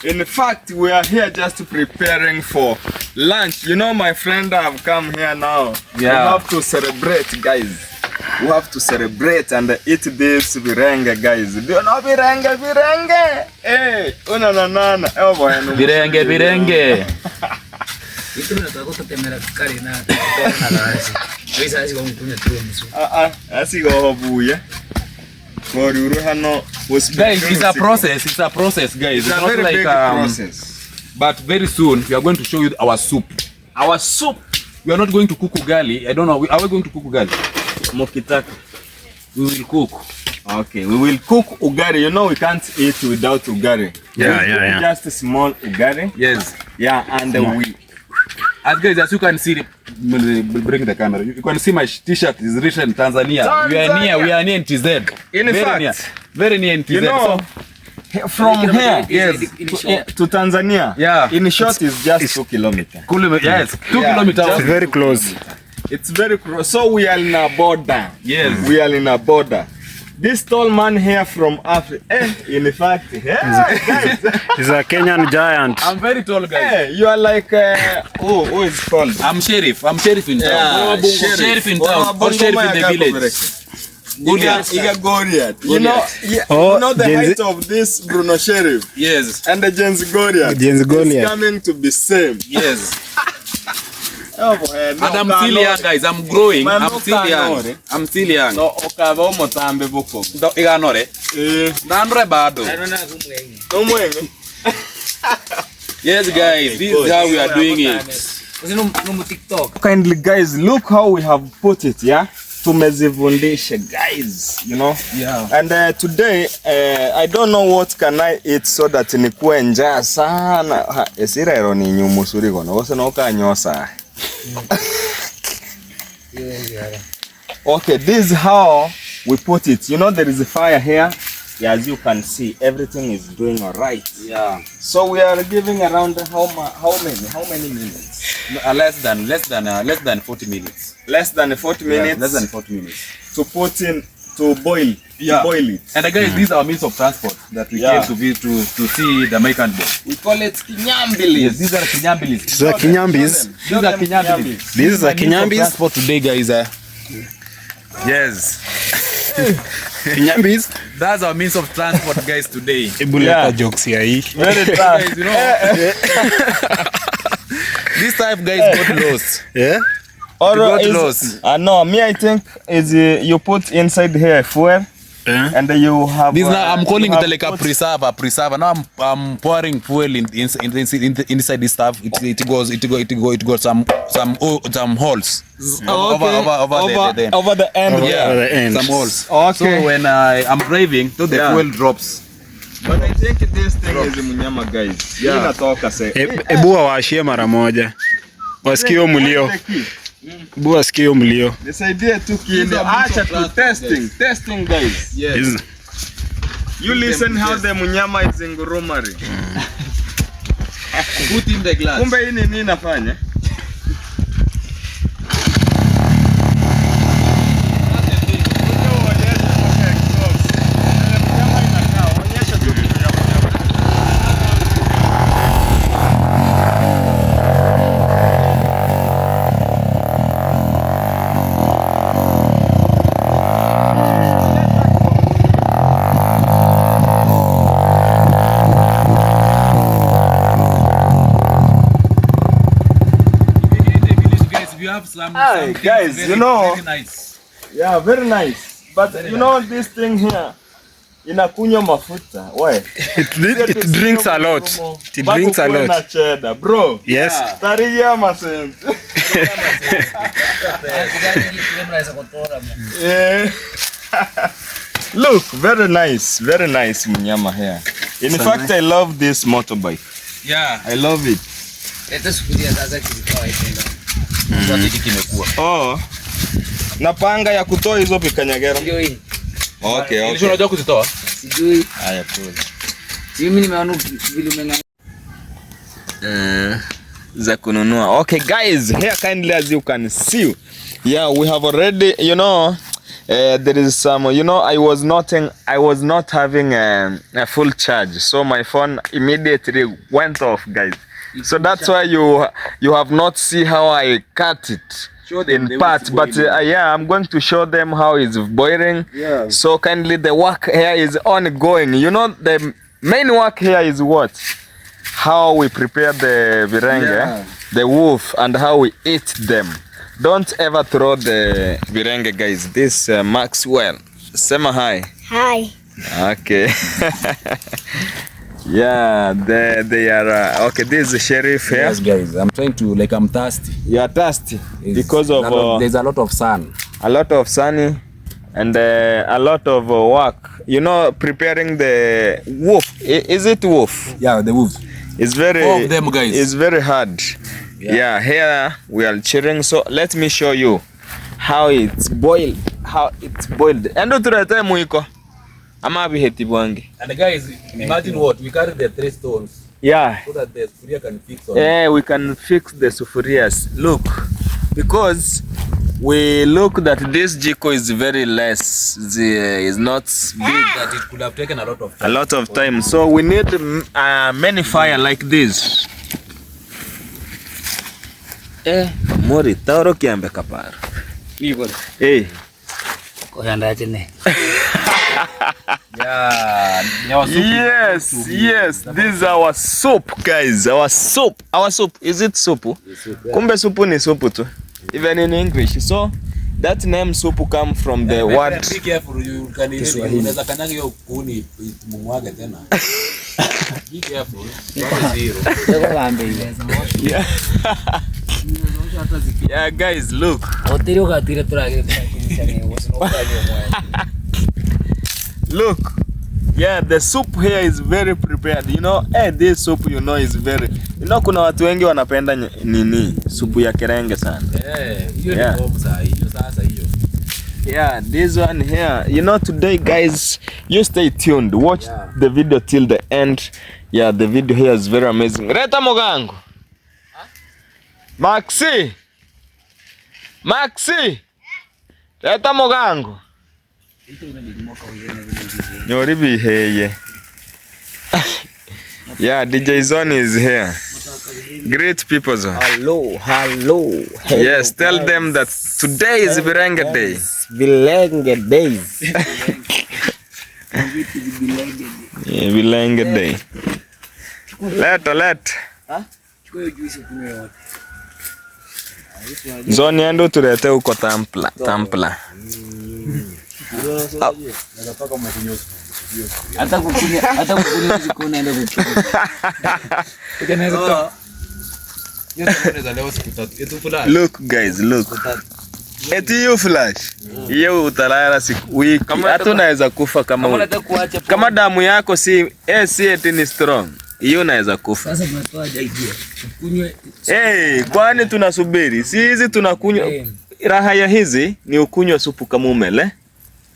In fact, we are here just preparing for lunch. You know, my friend, I've come here now. Yeah. We have to celebrate, guys. We have to celebrate and eat this virenge, guys. Do you know virenge? Virenge! Hey, una na na na. Oh boy, no. Virenge, virenge. Guys, it's a process. It's a process, guys. It's a not very like big process. But very soon we are going to show you our soup. Our soup. We are not going to cook ugali. I don't know. Are we going to cook ugali? Mokitaka. We will cook. Okay, we will cook ugali. You know we can't eat without ugali. Yeah. Just a small ugali. Yes. Yeah, and we. As guys, as you can see, bring the camera. You can see my t-shirt is written Tanzania. Tanzania. We are near NTZ. In very fact, near, very near NTZ. You know, so, from here, yes, to Tanzania. Yeah. In short, it's just 2 kilometers. Yes, 2 kilometers. It's very close. It's very close. So we are in a border. Yes. We are in a border. This tall man here from Africa. In fact, yeah, guys. He's a Kenyan giant. I'm very tall, guys. Hey, you are like, who is called? I'm sheriff. I'm sheriff in town. Yeah, sheriff in town. Or sheriff in the village. Goliath. Goliath. You know, yeah, you know the height of this Bruno Sheriff. Yes. And the James Goliath. James Goliath. It's coming to be same. Yes. Oh, boy, no, and I'm still young, guys. I'm growing. I'm still young. I'm still young. No, okaba omotambe boko. Ndo iganore. Eh. Nandre bado. No mwenge. Yes, guys. This is how we are doing it. Kindly, guys, look how we have put it, yeah? Tumezivundisha, guys, you know? Yeah. And today, I don't know what can I eat so that nikuwe njaa sana. Esira ni nyumusuri kono. Wose noka nyosa. Okay, this is how we put it. You know, there is a fire here. Yeah, as you can see, everything is doing all right. Yeah. So we are giving around how many minutes? No, less than 40 minutes. Less than 40 minutes. Yeah, less than 40 minutes. To put in, to boil. Yeah. To boil it. And guys, these are means of transport that we Yeah. came to see the Jamaican boat. We call it kinyambilis. Yes, these are kinyambilis. These are kinyambis. These are kinyambilis. These are kinyambis. Transport today, guys. Yes. Kinyambis. That's our means of transport, guys, today. Ebu leta jokes ya hii. Very tough. Guys, you know, this type, guys, got lost. Yeah? Or got is, lost. No, me, I think is you put inside here fuel. Yeah. And you have this now I'm calling it like a preserver. Now I'm pouring fuel inside this stuff. It goes some holes. Okay. Over the end. Over, yeah, over the end. Some holes. Okay. So when I'm driving, so the fuel drops. But I think this thing is mnyama, guys. Yeah. Inatoka se. Ebu waashie mara moja. Wasikio mlio. Ebu wasikio mlio. Nisaidie tu kiini. Acha tu testing guys. Yes. You listen how the mnyama is ingurumari. Put in the glass. Kumbe hii ni nini nafanya? have some, Hi, some things guys, very, you know- very nice. Yeah, very nice. But you know this thing here inakunywa mafuta. Why? It drinks a lot. It drinks a lot. Na cheddar, bro. Yes. Tarigia masense. Yeah. Look, very nice mnyama here. In fact, I love this motorbike. Yeah. I love it. Leta sufuria sasa kizikawa hivi. Oh. Na panga ya kutoa hizo pikanyagero. Ndio hii. Okay, okay. Unajua kuzitoa? Sijui. Haya pole. Mimi nimeona vile umeng'ang'ana. Za kununua. Okay guys, here kindly as you can see. Yeah, we have already, you know, there is some, you know, I was not having a full charge, so my phone immediately went off, guys. So that's why you have not see how I cut it in parts, but yeah, I'm going to show them how it's boiling. Yeah. So kindly, the work here is ongoing. You know, the main work here is what? How we prepare the virenge, Yeah. the wolf, and how we eat them. Don't ever throw the virenge, guys. This Maxwell. Sema hi. Hi. Okay. Yeah, they are okay. This is the sheriff here. Yes, guys, I'm trying to, like, I'm thirsty. You are thirsty because of there's a lot of sun. A lot of sunny and a lot of work. You know, preparing the wolf. Is it wolf? Yeah, the wolf. It's very Four of them, guys. It's very hard. Yeah. Yeah, here we are cheering. So let me show you how it's boiled. How it's boiled. Endo turete muiko. Ama biheti bwangi. And guys, imagine what we carry the 3 stones. Yeah. So that the sufuria can fix on. Yeah, we can fix the sufurias. Look, because we look that this jiko is very less, is not big. That it could have taken a lot of time. A lot of time. So we need many fire like this. Eh, mori tauro kiambe kaparo. Ni bora. Eh. Koyanda chene. Yeah, our soup. Yes, yes, this is our soup, guys. Our soup. Our soup. Is it soup? Soup, yeah. Kumbe supu ni supu tu. Even in English. So that name supu come from the word. Be careful, you can unaweza kanyaga hiyo kuni mumwage tena. Be careful. Zero. Yeah. Yeah, guys, look. Look. Yeah, the soup here is very prepared. You know, this soup, you know, is very... You know, kuna watu wengi wanapenda nini? Supu ya kerenge sana. Eh, hiyo ni bomb saa hiyo sasa hiyo. Yeah, this one here. You know, today, guys, you stay tuned. Watch the video till the end. Yeah, the video here is very amazing. Reta mogango. Maxi. Maxi. Reta mogango. Nyori biheye. Yeah, DJ Zone is here. Great people, Zone. Hello, hello. Hello. Yes, tell them that today is Virenge Day. Virenge Days. Yeah, Virenge Day. Let. Zone endo tulete uko Tampla. Tampla. Hata kukunya siku naenda kukunya. Look guys, look. Eti hiyo flash. Hiyo utalala siku wiki. Hata unaweza kufa kama kama damu yako si si eti ni strong. Hiyo unaweza kufa. Sasa tunatoa idea. Kunywe. Kwani tunasubiri? Si hizi tunakunywa. Raha ya hizi ni ukunywa supu kama umele.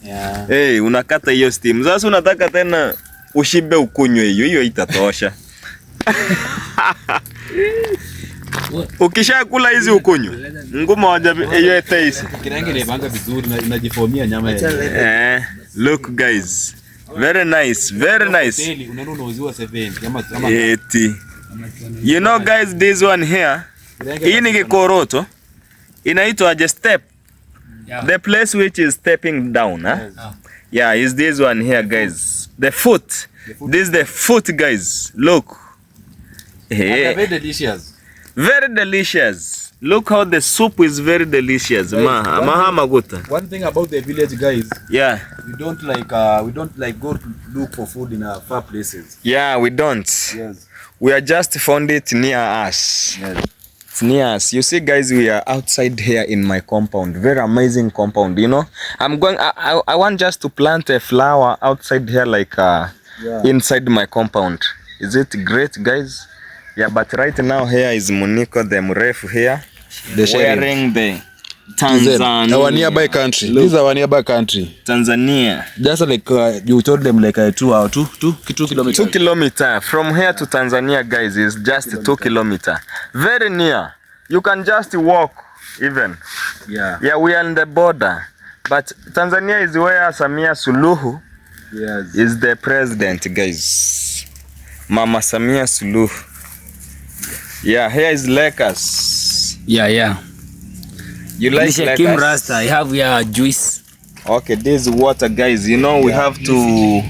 Yeah. Hey, unakata hiyo steam. Sasa unataka tena ushibe ukunywe hiyo, hiyo itatosha. Ukishakula hizi ukunywe. Ngumu moja hiyo taste. Kirenge inaivanga vizuri na inajifomia nyama yenyewe. Look guys. Very nice, very nice. Unaona unauziwa 70 kama 80. You know guys, this one here. Hii ni kikoroto. Inaitwa just step. Yeah. The place which is stepping down, huh? Yes. Yeah, is this one here, guys. The foot. The foot. This is the foot, guys. Look. Hey. Very delicious. Very delicious. Look how the soup is very delicious. Maha, maha maguta. One thing about the village guys, Yeah. we don't like go to look for food in far places. Yeah, we don't. Yes. We are just found it near us. Yes. It's near us. You see, guys, we are outside here in my compound. Very amazing compound, you know. I'm going I want just to plant a flower outside here, like inside my compound. Is it great, guys? Yeah, but right now here is Muniko the Mrefu here, The wearing the Tanzania. Our nearby country. This is our nearby country. Tanzania. Just like you told them, like 2 kilometers. 2 kilometers from here to Tanzania, guys, is just 2 kilometers. Very near. You can just walk even. Yeah. Yeah, we are on the border. But Tanzania is where Samia Suluhu yes, is the president, guys. Mama Samia Suluhu. Yeah, here is Lakers. Yeah, yeah. You like Nisha Kim Lakers? Rasta, I have your juice. Okay, this is water, guys. You know we have to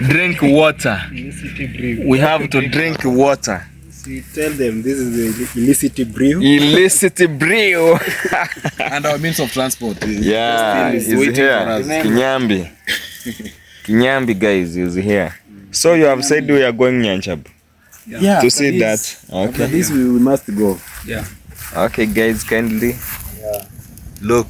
drink water. We have to drink water. See, tell them this is the illicit brew. Illicit brew. And our means of transport. Yeah, is is waiting here. for us. Kinyambi. Kinyambi, guys, is here. So you have said we are going Nyanchab. Yeah, to see that. Okay. This we must go. Yeah. Okay, guys, kindly. Look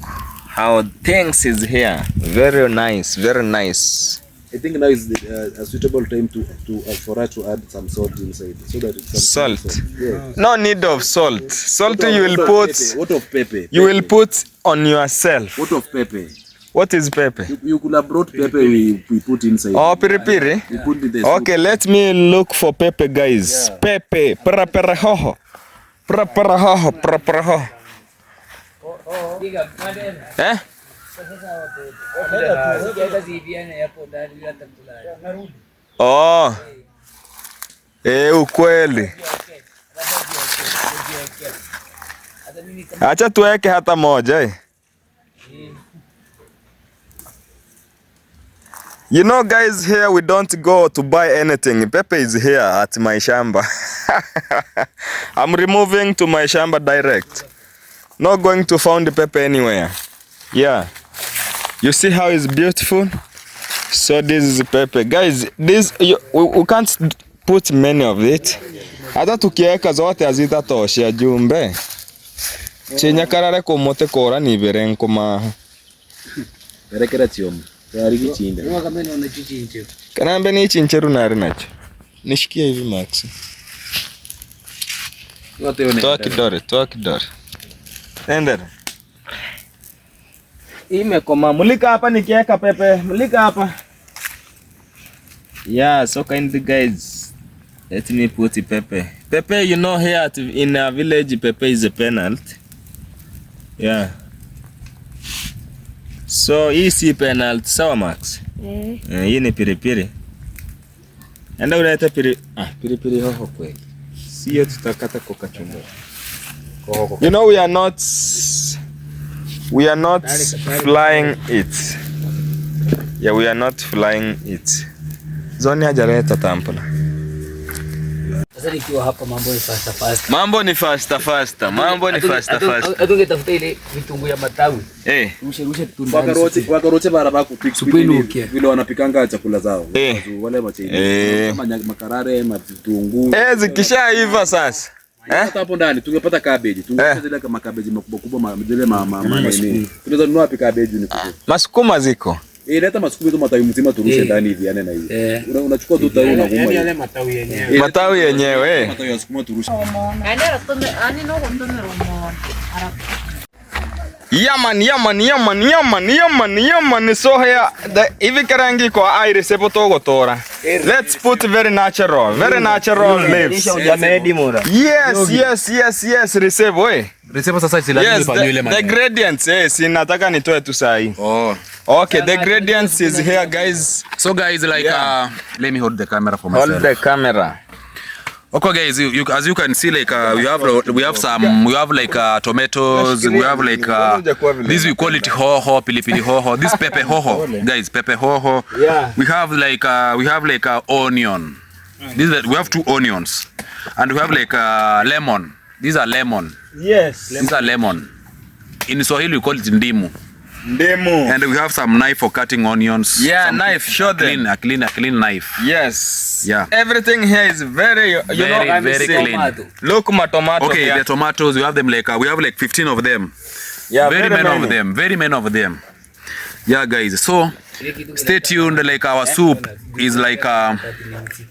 how things is here. Very nice, very nice. I think now is a suitable time to for us to add some salt inside, so that it's Salt. Yeah. No need of salt. Salt you will put. What of pepper? You will put on yourself. What of pepper? What is pepper? You could have brought pepper. We put inside. Oh, piripiri. We put in the soup. Okay, let me look for pepper, guys. Yeah. Pepper, pera pera hoho, pera pera hoho, pera pera hoho. Eh? Oh. Eh, ukweli. Acha tuweke hata moja eh. You know, guys, here we don't go to buy anything. Pepe is here at my shamba. I'm removing to my shamba direct. Not going to find the pepper anywhere. Yeah. You see how it's beautiful? So this is pepper. Guys, this we can't put many of it. Hata tukiweka zote hazitatosha jumbe. Chenyakarare komote kora ni berenko ma. Berekera chiomo. Tayari kichinda. Kanambe ni chincheru nari nacho. Nishikie hivi Max. Toa kidore, toa kidore. Endere. Imekoma. Mulika hapa nikiweka pepe. Mulika hapa. Yeah, so kindly guys, let me put the pepper. Pepper, you know, here in our village, pepper is a penalty. Yeah. So hii si penalty, sawa Max? Eh. Hii ni piripiri. Enda ulete piri, piripiri hoho kweli. Sio tutakata kwa kachumbari. You know we are not flying it. Yeah, we are not flying it. Zoni hajaleta tampula. Sasa nikiwa hapa mambo ni faster faster. Mambo ni faster faster. Mambo ni faster faster. Atungetafuta ile vitunguu ya matawi. Eh. Rushe rushe tundani. Wakaroche barabara kupika vile wanapikanga chakula zao. Wale machaini. Kama makarare, matunguu. Eh, zikishaiva sasa. Hata hapo ndani tungepata cabbage. Tungepata zile kama cabbage makubwa kubwa zile mama nini. Tunaweza nunua wapi cabbage ni kubwa? Masukuma ziko. Eh, leta masukuma hizo matawi mzima turushe ndani hivi yani na hivi. Unachukua tu tawi unaguma. Yaani yale matawi yenyewe. Matawi yenyewe. Matawi ya sukuma turushe. Yaman yaman yaman yaman yaman yaman. So here the hivi karangi kwa iris hapo togotora. Let's put very natural leaves. Yes, yes, yes, yes, receive we. Receive sasa si lazima ifanywe ile maneno. The gradients, eh, si nataka nitoe tu sahi. Oh. Okay, the gradients is here guys. So guys, like yeah. Let me hold the camera for myself. Hold the camera. Okay guys, you as you can see, like we have like tomatoes, we have like this we call it hoho, pilipili hoho, this pepper hoho, guys, pepper hoho. Yeah. We have like onion. This we have 2 onions, and we have like lemon. These are lemon. Yes. These are lemon. In Swahili we call it ndimu. Ndimu. And we have some knife for cutting onions. Yeah, some knife. Show them. A clean knife. Yes. Yeah. Everything here is very, you very, know, very clean. Look, my tomato. Okay, here. The tomatoes, we have them like, we have like 15 of them. Yeah, very many of them. Very many of them. Yeah, guys. So stay tuned. Like our soup is like,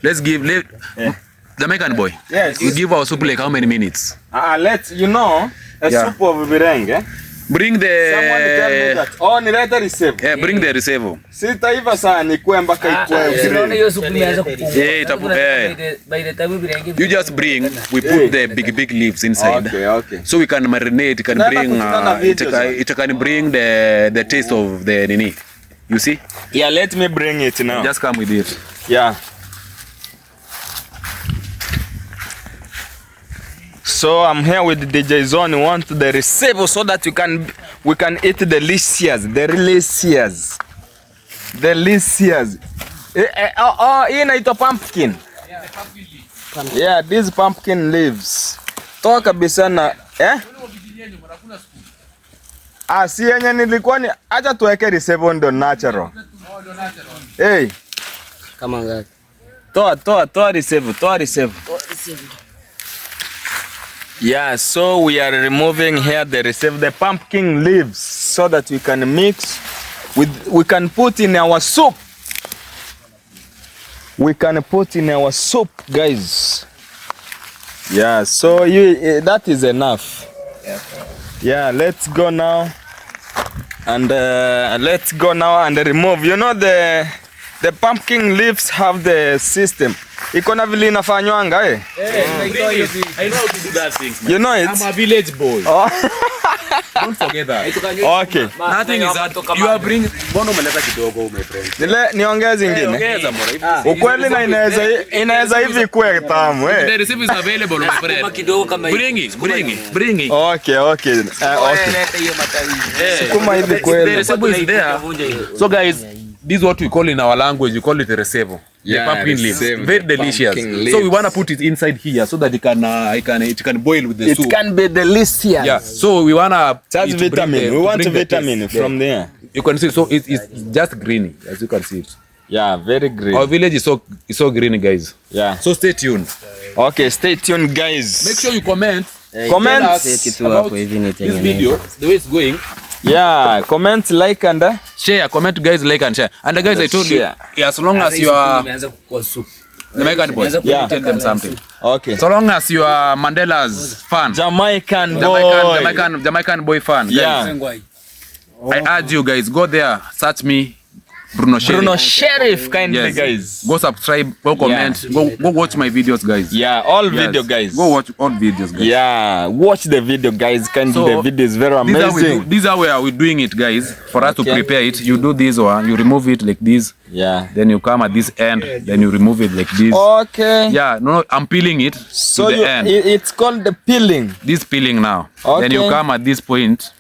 let's give Jamaican boy. Yes. We give our soup like how many minutes? Let's, you know, a soup of birenge. Bring the. Someone tell me that. Oh, nileta receive. Yeah, bring the receive. Sitaiva sana nikue mpaka ikue. Unaona hiyo supu imeanza kupungua. Yeah, by the time birenge. You just bring, we put the big leaves inside. Okay, okay. So we can marinate, can bring it can bring the taste of the nini. You see? Yeah, let me bring it now. Just come with it. Yeah. So I'm here with DJ Zone. We want the receive so that we can eat delicious, delicious, delicious. Oh, hii inaitwa pumpkin. Yeah, these pumpkin leaves. Toa kabisa na eh? Ah, si yenye nilikuwa ni acha tuweke receive ndo natural. Hey. Kama ngapi? Toa receive, toa receive. Yeah, so we are removing here the receive, the pumpkin leaves, so that we can mix with, we can put in our soup. We can put in our soup, guys. Yeah, so you that is enough. Yeah, let's go now and remove. You know the pumpkin leaves have the system. Iko na vile inafanywanga eh? I know how to do that thing. You know it? I'm a village boy. Oh. Don't forget that. Okay. Nothing is that. You are bringing bono umeleta kidogo my friend. Nile niongeze ingine. Ongeza mbona. Ukweli na inaweza hivi kuwe tamu eh. The recipe is available my friend. Bring it, bring it, bring it. Okay, okay. Okay. Sukuma hivi kweli. The recipe is there. So guys, this is what we call in our language, we call it a receive. Yeah, the pumpkin leaves, very delicious. So we wanna put it inside here so that it can boil with the soup. It can be delicious. Yeah. So we wanna. That's vitamin. We want vitamin from there. You can see, so it's just greeny, as you can see it. Yeah, very green. Our village is so green, guys. Yeah. So stay tuned. Okay, stay tuned, guys. Make sure you comment. Comment about this video, the way it's going. Yeah, comment, like and share. Comment, guys, like and share. And guys, I told you, as long as you are Jamaican boy, yeah, tell them something. Okay. So long as you are Mandela's fan, Jamaican boy, Jamaican boy fan. Guys. Yeah. I urge you guys, go there, search me, Bruno Sheriff. Bruno Sheriff, kindly, yes. Guys. Go subscribe, go comment, yeah. Go watch my videos, guys. Yeah, all video, guys. Go watch all videos, guys. Yeah, watch the video, guys. Kindly, so, the video is very amazing. These are where we're doing it, guys. For us to prepare it, you do this one, you remove it like this. Yeah. Then you come at this end, then you remove it like this. Okay. Yeah, no, I'm peeling it so to the end. It's called the peeling. This peeling now. Okay. Then you come at this point.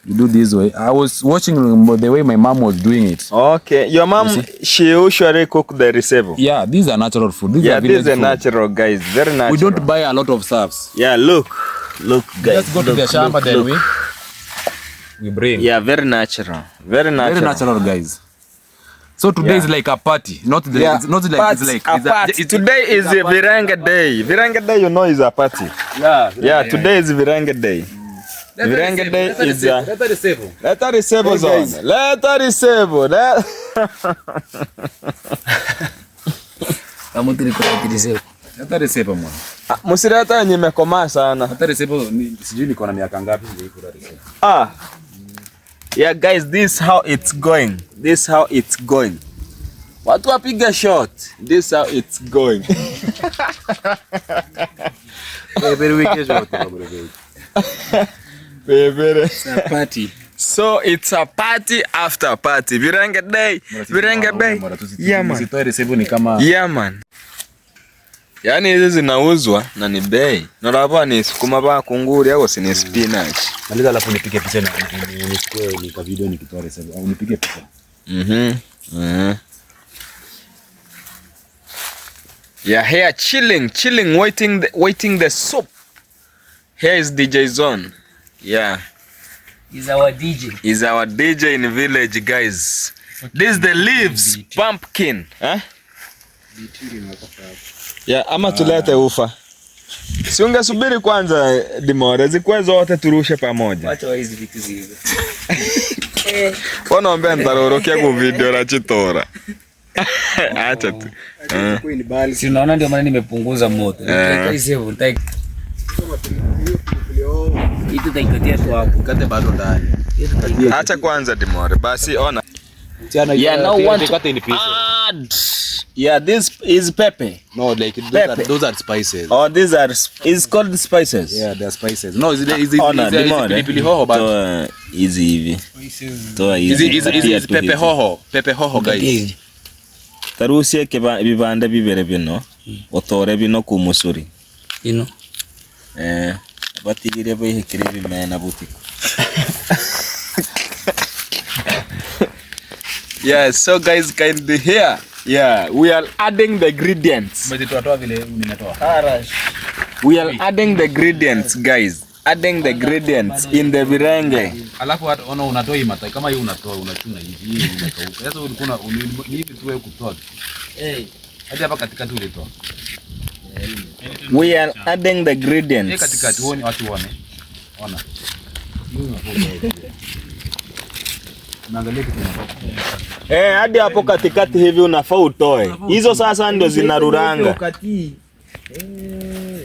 You do this way. I was watching the way my mom was doing it. Okay, your mom, you she usually cook the receive. Yeah, these are natural food. These yeah, are village these are food. Natural, guys. Very natural. We don't buy a lot of stuffs. Yeah, look, guys. Let's go to the shamba, then we bring. Yeah, very natural. Very natural. Very natural, guys. So today is like a party, not the, yeah. It's not like it's like a party. Today is a Viranga day. Viranga day, you know, is a party. Yeah. Yeah, today is Viranga day. Viranga day is a Let her receive zone. Let her receive. Let her receive mwana. Msirata yenye imekomaa sana. Let her receive sijui niko na miaka ngapi ndio iko receive. Ah. Yeah guys, this how it's going. This how it's going. Watu wapiga shot. This how it's going. It's a party. So it's a party after party. Viranga day, Viranga bay. Yeah man. Yeah man. Yaani hizi zinauzwa na ni bei. Na hapa ni sukuma ba kunguri au si ni spinach. Maliza alafu nipige picha na nichukue ni kwa video nikitoa recipe au nipige picha. Yeah, here chilling, waiting the soup. Here is DJ Zone. Yeah. He's our DJ. He's our DJ in village, guys. This is the leaves pumpkin. Huh? Yeah, ama tulete ufa. Si ungesubiri kwanza Dimore, zikuwe zote turushe pamoja. Wacha hizi vitu zive. Wanaambia ntarorokia ku video la chitora. Acha tu. Si unaona ndio maana nimepunguza moto. Itu taikatia tu hapo. Kate bado ndani. Acha kwanza Dimore. Basi ona. Yeah, now want to add. Yeah, this is pepper. No, like those are spices. Oh, these are, it's called spices. Yeah, they are spices. No, it's pilipili hoho, but easy hivi. Toa hizi. Is pepper hoho. Pepper hoho, guys. Tarusie ke bibande bibere bino. Otore bino kumusuri. Ino. Batigire bayihekere bimena butiko. Yeah, so guys, kindly here. Yeah, we are adding the ingredients. We are adding the ingredients, guys. Adding the ingredients in the birenge. Alafu hata ona unatoa hii mata kama hii unatoa unachuna hivi unakauka. Sasa ulikuwa ni hivi tu wewe kutoa. Eh. Hadi hapa katikati ulitoa. We are adding the ingredients. Katikati uone watu waone. Ona. Hadi hapo katikati hivi unafaa utoe. Hizo sasa ndio zinaruranga.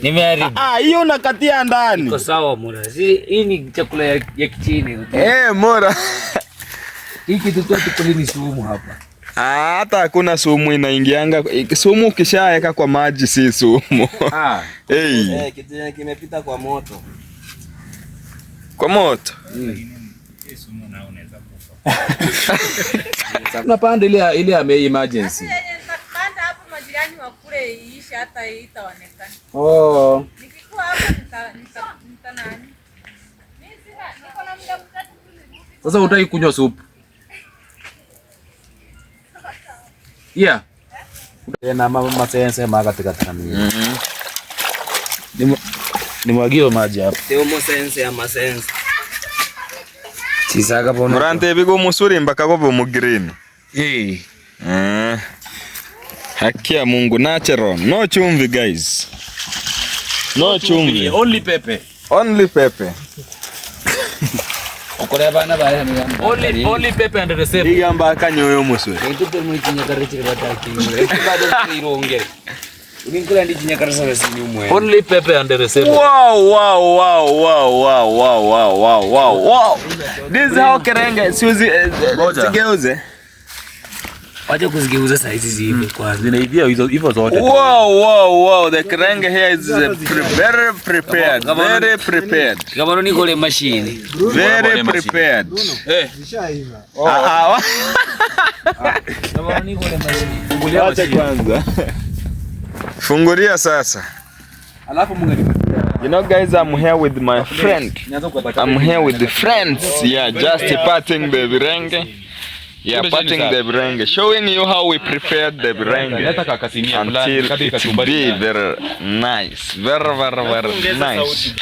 Nimeharibu. Hiyo unakatia ndani. Iko sawa Mora. Hii ni chakula ya kichini. Mora. Hii kitu tu ni sumu hapa. Hata hakuna sumu inaingianga. Sumu ukishaweka kwa maji si sumu. Kitu kimepita kwa moto. Kwa moto. Sumu na unaweza kufa. Unapanda ile ya emergency. Nitapanda hapo majirani wa kule iishe hata itaonekana. Oh. Nikikuwa hapo nita nani? Mimi sina, niko na muda mtatu. Sasa hutaki kunywa supu? Yeah. Na mama sense maka katika mimi. Nimwagie maji hapo. Teo sense ya masense. Chisaka bono. Murante bigo musuri mpaka gobo mu green. Haki ya Mungu natural. No chumvi guys. No chumvi. Only pepper. Only pepper. Only pepper and the same. Igamba kanyoyo musuri. Ntupe mwikinya karechire bataki. Bado irongere. Uninkula ndi chinyakara sana sini umwe. Only pepper and the same. Wow wow wow wow wow wow wow wow wow wow. This is how kerenge siuzi zigeuze. Wacha kuzigeuza saa hizi ziive kwanza. Zinaivia hizo hivyo zote. Wow wow wow, the kerenge here is very prepared. Very prepared. Kama ni kule machine. Very prepared. Zishaiva. Kama ni kule machine. Wacha kwanza. Fungulia sasa. Alafu Mungu. You know guys, I'm here with my friend. I'm here with the friends. Yeah, just parting the birenge. Yeah, parting the birenge. Showing you how we prepared the birenge until it be very nice. Very, very, very nice.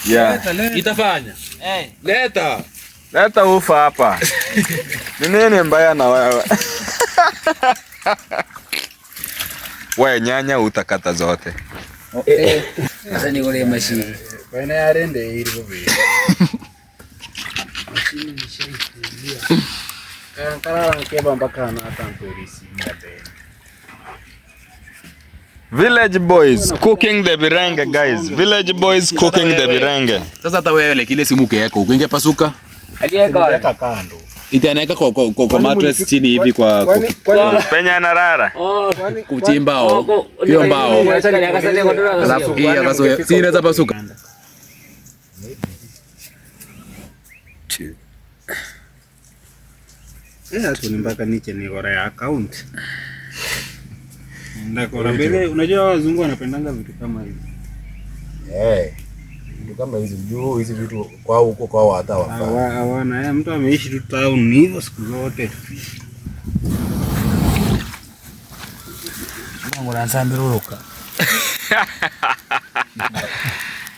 Yeah. Itafanya. Leta. Leta ufa hapa. Ni nini mbaya na wewe? Wewe nyanya utakata zote. Sasa ni kule mashine. Bwana yarende iri bobe. Mashine nishaifungia. Kankara nkeba mpaka na tantorisi mbe. Village boys cooking the birenge guys. Village boys cooking the birenge. Sasa hata wewe ile simu yako ukingepasuka. Aliweka kando. Itaaneka kwa mattress chini hivi kwa penya na rara. Kuchimba hiyo mbao. Alafu hii akaso si inaweza pasuka. Tu mpaka niche ni gora ya account. Ndakora mbele, unajua wazungu wanapendanga vitu kama hivi. Vitu kama hizi juu hizi vitu kwao huko kwao hata wafaa. Hawana, mtu ameishi tu town hivyo siku zote. Mungu anasambiruka.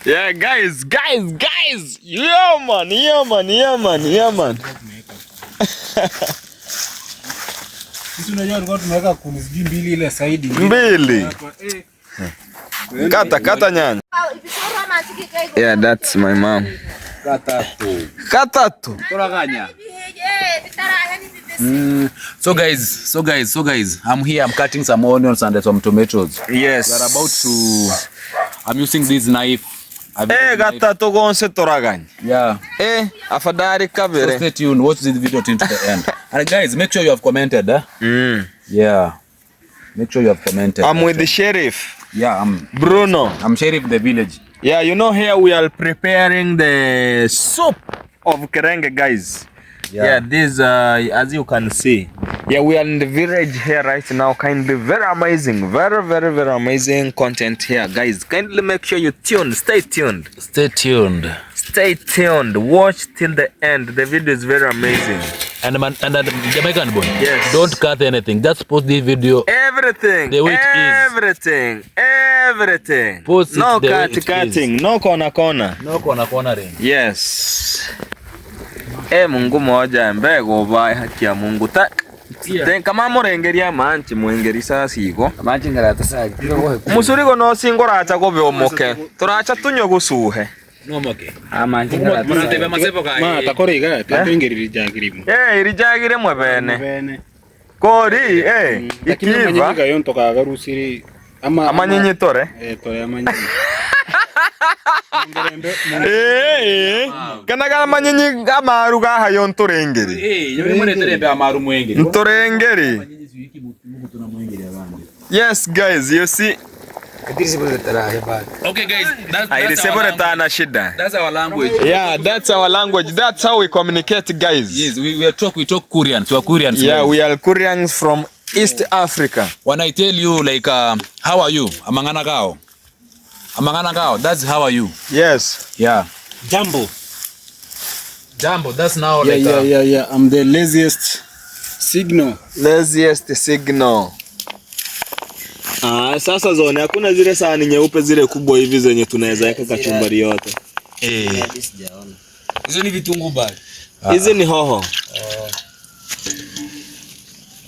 Yeah, guys, guys, guys. Yeah, man, yeah, man, yeah, man, yeah, man. Sisi unajua tulikuwa tumeweka kuni sijui mbili ile side mbili. Kata kata nyanya. Yeah, that's my mom. Katatu. Katatu. Toraganya. So guys, so guys, so guys, I'm here, I'm cutting some onions and some tomatoes. Yes. We are about to, I'm using this knife. Eh, gatatu gonse toraganya. Yeah. Eh, afadhali kabere. So stay tuned, watch this video till the end. And guys, make sure you have commented, eh? Mm. Yeah. Make sure you have commented. I'm with the sheriff. Yeah, I'm Bruno. I'm sheriff the village. Yeah, you know, here we are preparing the soup of kerenge, guys. Yeah, yeah, this as you can see. Yeah, we are in the village here right now. Kindly, very amazing, very, very, very amazing content here, guys. Kindly make sure you tune, stay tuned. Stay tuned. Stay tuned. Watch till the end. The video is very amazing. And man, and Jamaican boy, yes. Don't cut anything. Just post this video. Everything. The way it is. Everything. Everything. Post it no the cut, way it cutting. is. No corner, corner. No corner, cornering. Yes. Eh, Mungu moja mbego ba haki ya Mungu ta. Yeah. Kama murengeria manchi muengerisa siko. Manchi ngarata sa. Musurigo no singoracha go byomoke. Turacha tunyo gusuhe. No moke. Ah, manchi ngarata. Ma takore iga twatwengerire jagirimo. Eh, irijagire mwe bene. Bene. Kori eh ikiva. Lakini yo ntoka garusiri ama amanyinyi tore. Eh, tore amanyinyi. Eh, kana kana manyinyi amaru gaha yo nturengeri. Eh, yo muretere amaru mwengeri. Nturengeri. Yes guys, you see. Okay guys, that's our language. That's our language. Yeah, that's our language. That's how we communicate, guys. Yes, we talk Korean. We are Koreans. Yeah, guys. We are Koreans from East Africa. When I tell you like how are you? Amangana kao. Amangana kao. That's how are you? Yes. Yeah. Jambo. Jambo, that's now yeah, like yeah, yeah, yeah. I'm the laziest signal. Laziest signal. Ah, sasa zone hakuna zile sahani nyeupe zile kubwa hivi zenye tunaweza weka kachumbari yote. Eh. Hizo ni vitunguu bali. Hizi ni hoho.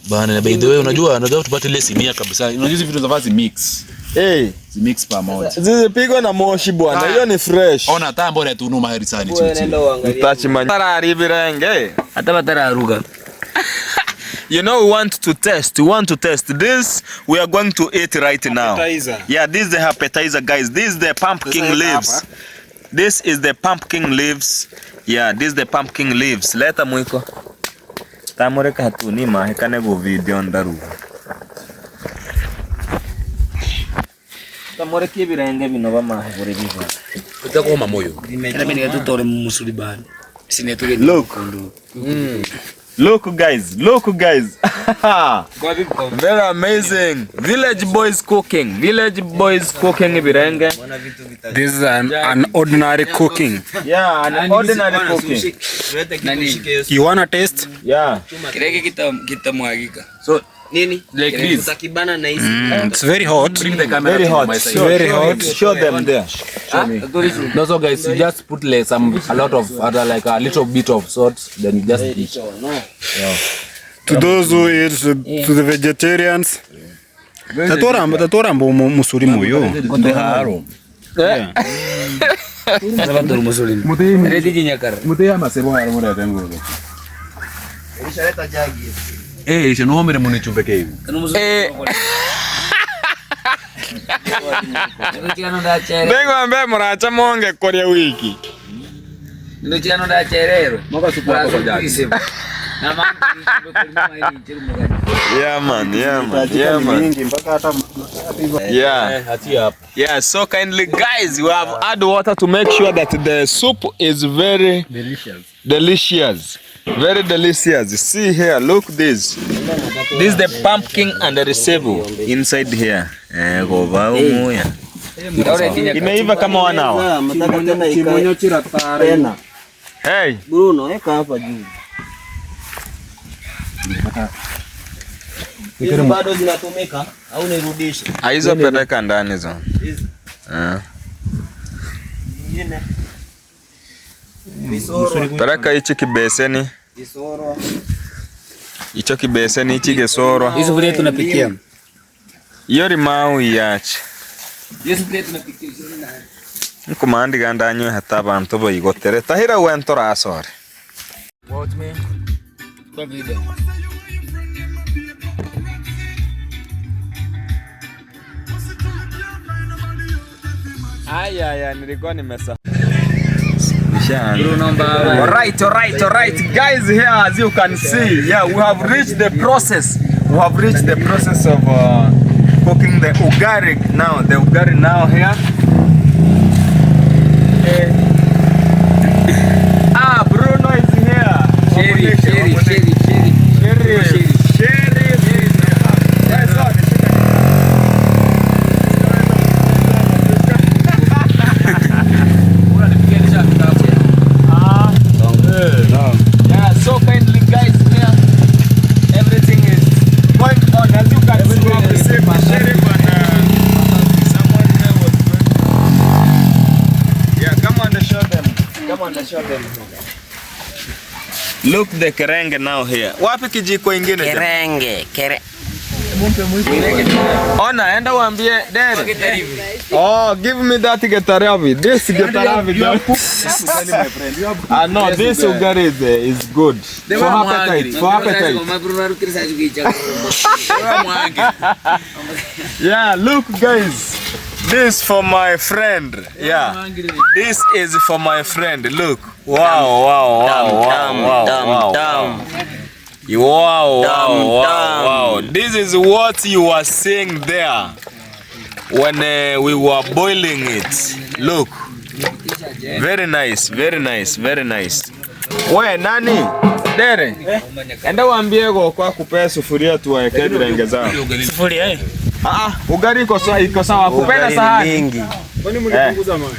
Bana, by the way unajua tupate ile simia kabisa. Unajua hizi vitu zinafaa mix. Eh, zi mix pamoja. Zizipigwa na moshi bwana. Hiyo ni fresh. Ona tambo ile tunu maheri sana chini. Mtachi manyara birenge. Hata batara ruga. You know, we want to test. We want to test this. We are going to eat right now. Appetizer. Yeah, this is the appetizer, guys. This is the pumpkin leaves. This is the pumpkin leaves. Yeah, this is the pumpkin leaves. Leta mwiko. Tamureka hatuni mahekane go video ndaru. Tamureka ibirenge bino bamahebure biva. Utakoma moyo. Kana bini tutore musuri bani. Sinetuge. Look. Look guys, look guys. Very amazing. Village boys cooking. Village boys cooking ibirenge. This is an ordinary cooking. Yeah, an ordinary cooking. You wanna taste? Yeah. Kirege kitamwagika. So nini? Like this. Utakibana na hizi. It's very hot. Bring the camera. Very hot. Very hot. Show them there. Show me. No, so guys, you just put like some a lot of other like a little bit of salt, then you just eat. Yeah. To those who eat, to the vegetarians. Tatora mbo musuri moyo. Yeah. Eh, ishe munichumbeke hivi. Eh. Ndego mbe muracha monge koria wiki. Ndochano ndacherero. Mwaka supu wako kwa jadi. Yeah man, yeah man, yeah man. Yeah. Yeah, so kindly guys, we have add water to make sure that the soup is very delicious. Delicious. Very delicious. See here, look this. This is the pumpkin and the receiver inside here. Eh, go umuya. Imeiva kama wanawa. Hey, Bruno, eka hapa juu. Hizi bado zinatumika au nirudishe? Hizo peleka ndani hizo. Hizi. Eh. Nyingine. Visoro. Peleka hichi kibeseni. Visoro. Hicho kibeseni hichi gesorwa. Hizo vile tunapikia. Iyo limau iache. Hizo vile tunapikia. Nkumandi gandanywe hata abantu boigotere tahira wentora asore. Watch me. Kwa video. Aya ya nilikuwa nimesa. Alright guys, here as you can see, yeah, we have reached the process. We have reached the process of cooking the ugari now. The ugari now here. Bruno is here. Sherry. Yeah, so kindly guys, here everything is going on. As you can see, we have received the sheriff and someone here was going. Yeah, come on and show them. Come on and show them. Look the kerenge now here. Wapi kijiko ingine? Kerenge, kere. Ona, enda uambie Dere. Oh, give me that getaravi. This getaravi. Ah no, this ugari is good. For appetite, for appetite. Yeah, look guys. This for my friend. Yeah. This is for my friend. Look. Wow, wow, wow, wow, wow, wow. Wow, wow, wow, wow. This is what you were seeing there when we were boiling it. Look. Very nice, very nice, very nice. We, nani? Dere. Enda waambie kwa kupea sufuria tuwaekee virenge zao. Sufuria eh? Ah, ugari iko sawa, iko sawa. Kupenda sahani. Mingi. Kwani mlipunguza maji?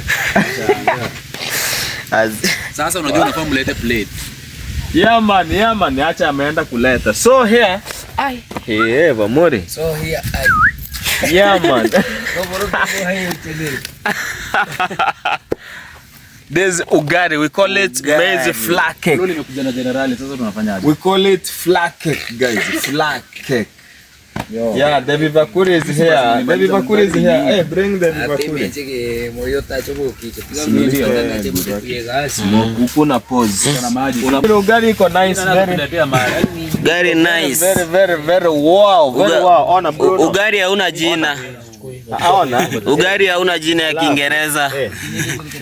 Sasa unajua unafaa mlete plate. Yeah man, yeah man, acha ameenda kuleta. So here, ai. Hey, vamori. So here I. Yeah man. There's ugari, we call it maize flat cake. Leo nimekuja na generali, sasa tunafanyaje? We call it flat cake, guys. Flat cake. Yeah, the vivakuri is here. The vivakuri is here. Hey, bring the vivakuri. Una pause. Ugali iko nice, very Very nice. Very very very wow, very wow. Ona Bruno. Ugali hauna jina. Ona. Ugali hauna jina ya Kiingereza.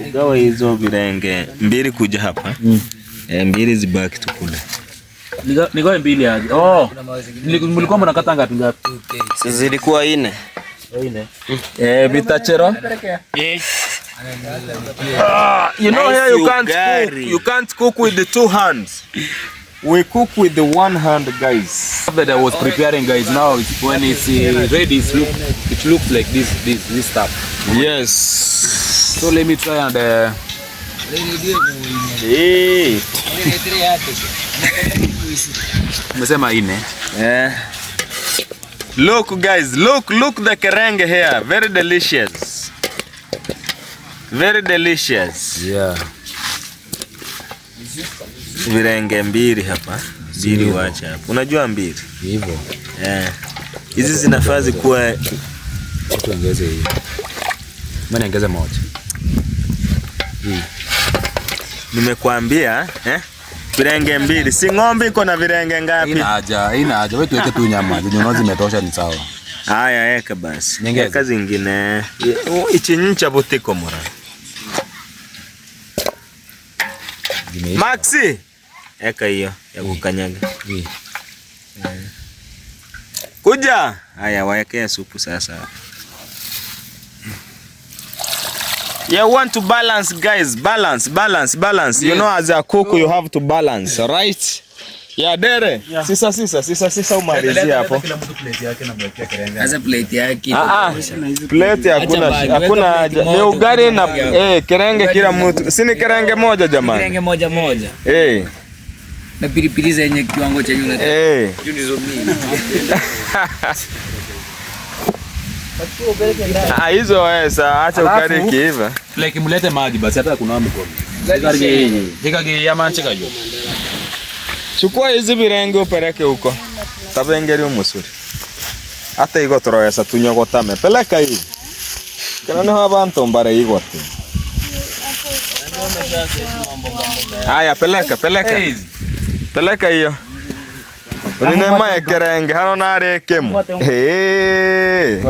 Ugawa hizo virenge mbili kuja hapa. Mbili zibaki tukule. Nigawe mbili aje. Oh. Mlikuwa mnakata ngapi ngapi? Zilikuwa 4. Eh, vitachero. You know here you can't cook. You can't cook with the two hands. We cook with the one hand, guys. That I was preparing, guys. Now it's, when it's ready, it looks like this stuff. Yes. So let me try and hey. Umesema 4. Yeah. Look guys, look the kerenge here. Very delicious. Very delicious. Yeah. Virenge mbili hapa. Mbili wacha hapa. Unajua mbili? Hivyo. Eh. Hizi zinafaa kuwa tuongeze hii. Maana ongeza moja. Hii. Nimekuambia, eh? Virenge mbili. Si ng'ombe iko na virenge ngapi? Haina haja, haina haja. Wewe tuweke tu nyama. Nyama zimetosha ni sawa. Haya, eka basi. Eka zingine. Ichincha butiko mura. Maxi. Eka hiyo ya kukanyaga. Kuja. Haya, waekee supu sasa. You want to balance, guys. Balance, balance, balance. You know, as a cook, you have to balance, right? Yeah, Dere. Yeah. Sisa umalizia hapo. Sasa plate yake. Plate hakuna haja. Ni ugali na kerenge kila mtu. Si ni kerenge moja jamani. Kerenge moja moja. Eh. Na pilipili zenye kiwango chenye unataka. Eh. Ndizo mimi. Ah, hizo wewe sasa acha ukari kiiva. Like mulete maji basi hata kuna mkono. Chukua hizi birenge upeleke huko. Tabengeri umusuri. Hata igo toroesa tunyogotame. Peleka hii. Kana niho abantu mbare igote. Haya peleka peleka. Peleka hiyo. Unine maekerenge hano nare kemu. Eh.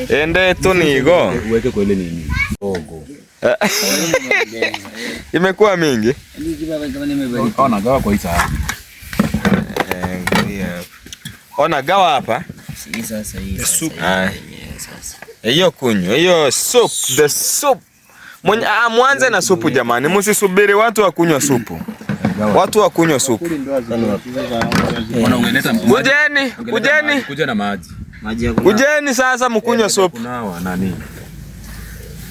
Ende tunigo. Uweke kwa ile nini? Ogo. Imekuwa mingi. Ona gawa kwa hii hapa. Ona gawa hapa. Sasa hii. Hiyo kunywa, hiyo soup, the soup. Mwanze na supu jamani, msisubiri watu wa kunywa supu. Watu wa kunywa supu. Kujeni, kujeni. Kuja na maji. Kujeni sasa mkunywe supu. Kunawa nani?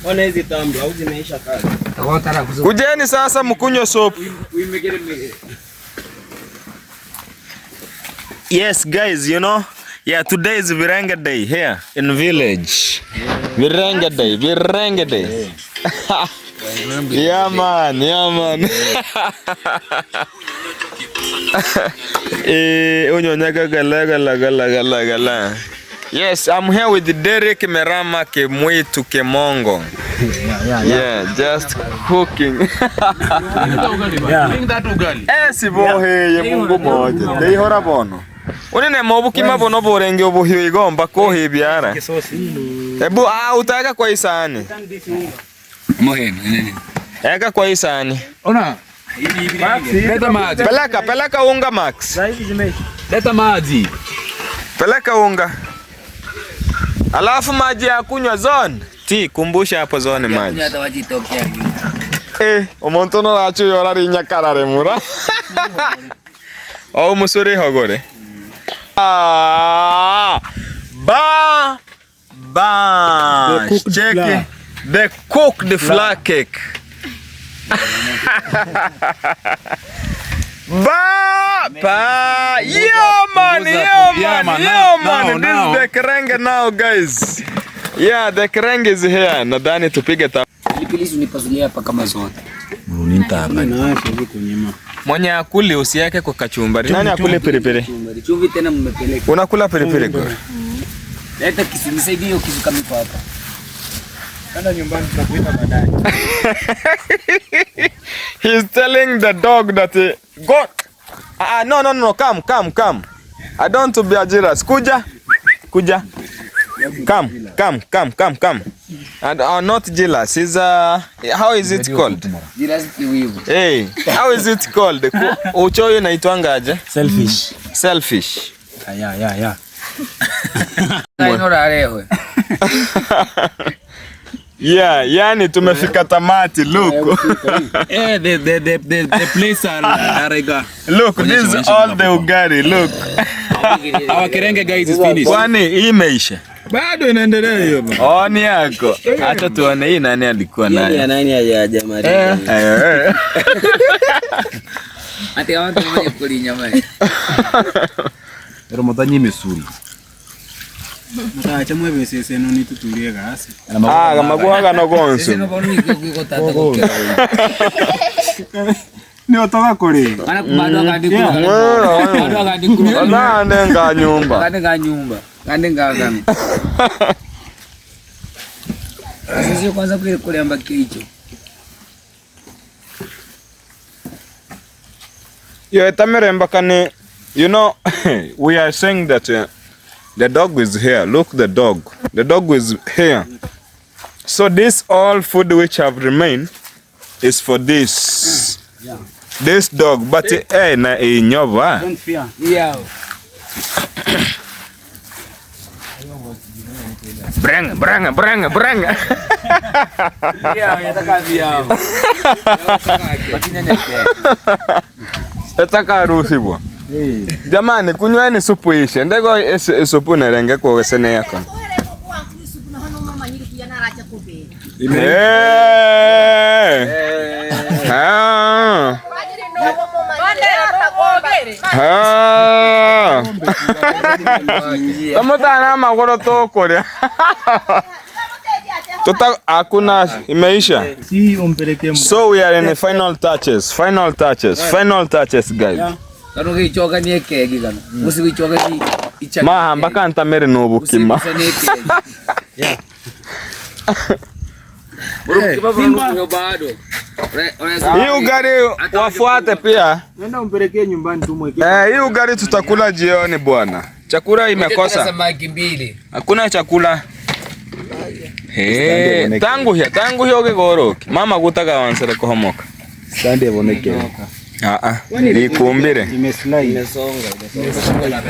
Ona hizi tambo au zimeisha kazi. Kujeni sasa mkunywe supu. Yes guys, you know, yeah, today is Viranga Day here in village. Viranga Day, Viranga Day. Yeah man, yeah man. Unyonyaga gala gala gala gala gala. Yes, I'm here with Derek Merama Kemwitu Kemongo. Yeah, just cooking. Bring that ugali. Siboheye Mungu moja. Deihora bono. Unene mobukima bono borenge obuhiyo igomba kohibyara. Ebu utaka kwa isani. Eka kwa isani. Ona. Leta maji. Peleka, peleka unga Max. Leta maji. Peleka unga. Alafu maji ya kunywa zone. Ti kumbusha hapo zone maji. Omuntu no rachu yora rinyakarare mura. O musuri hogore. Ah, ba ba. Check it. The cooked flour cake. Ba pa. Yeah man, yeah man, yeah man. This is the kerenge now guys. Yeah, the kerenge is here. Nadhani tupige ta. Pilipili unipasulia hapa kama zote. Mwenye akuli usiweke kwa kachumbari. Nani akule pilipili? Chumvi tena mmepeleka. Unakula pilipili kwa? Leta kisu, nisaidie hiyo kisu kama iko hapa. Kanda nyumbani tutakuita baadaye. He's telling the dog that go. No no no, come come come. I don't to be a jealous. Kuja. Kuja. Come, come, come, come, come. And are not jealous. Is how is it called? Jealous kiwivu. Hey, how is it called? Uchoyo inaitwanga aje? Selfish. Selfish. Yeah, yeah, yeah. Yeah, yani tumefika tamati, look. The place are Look, this is all the ugali, look. Our kerenge guys is finished. Kwani hii imeisha? Bado inaendelea hiyo baba. Oh, ni yako. Acha tuone hii nani alikuwa nayo. Hii nani hajaja mali. Ati watu mwenye kulinya mali. Romodanyi misuri. Mtacha mwe sese no nitutulie gasi. Ah, kama no gonso. Sese no bonu iko tata ko. Ni otoka kuri. Ana bado akandi kuru. Bado akandi kuru. Ana ndenga nyumba. Akandi nga nyumba. Akandi nga kama. Sisi kwanza kule kuliamba kicho. Yo etameremba kane, you know, we are saying that the dog is here. Look, the dog. The dog is here. So this all food which have remained is for this. Yeah. This dog. But eh na inyova. Don't fear. Yeah. Brang brang brang brang. Yeah, yataka vyao. Etaka harusi bwa. Jamani kunyweni supu ishe. Ndego supu nerenge kwa wesene yako. Ah. Tamutana magoro tokuria. Tuta hakuna imeisha. Si umpelekee. So we are in the final touches, final touches, final touches, guys. Kano gichoka ni kegi kano. Musi gichoka ni icha. Mahamba kantamere n'obukima. Hii ugali wafuate pia. Nenda umpelekee nyumbani tumwekee. Eh, hii ugali tutakula jioni bwana. Chakula imekosa. Samaki mbili. Hakuna chakula. Hey, tangu hiyo gigoroki. Mama gutaga wansere kuhomoka. Sande boneke. Ah ah. Nikumbire. Imeslide. Imesonga, imesonga.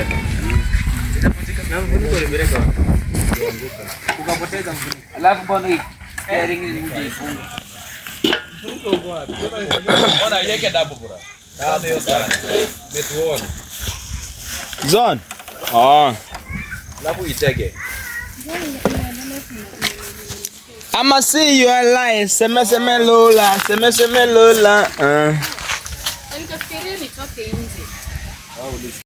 Alafu mbona steering ni ifunga? Ona yeke double bora. Ndio sana. Metuona. Zone. Ah. Alafu itege. I'ma see you alive. Seme seme lola, seme seme lola. Nikafikiria nitoke nje.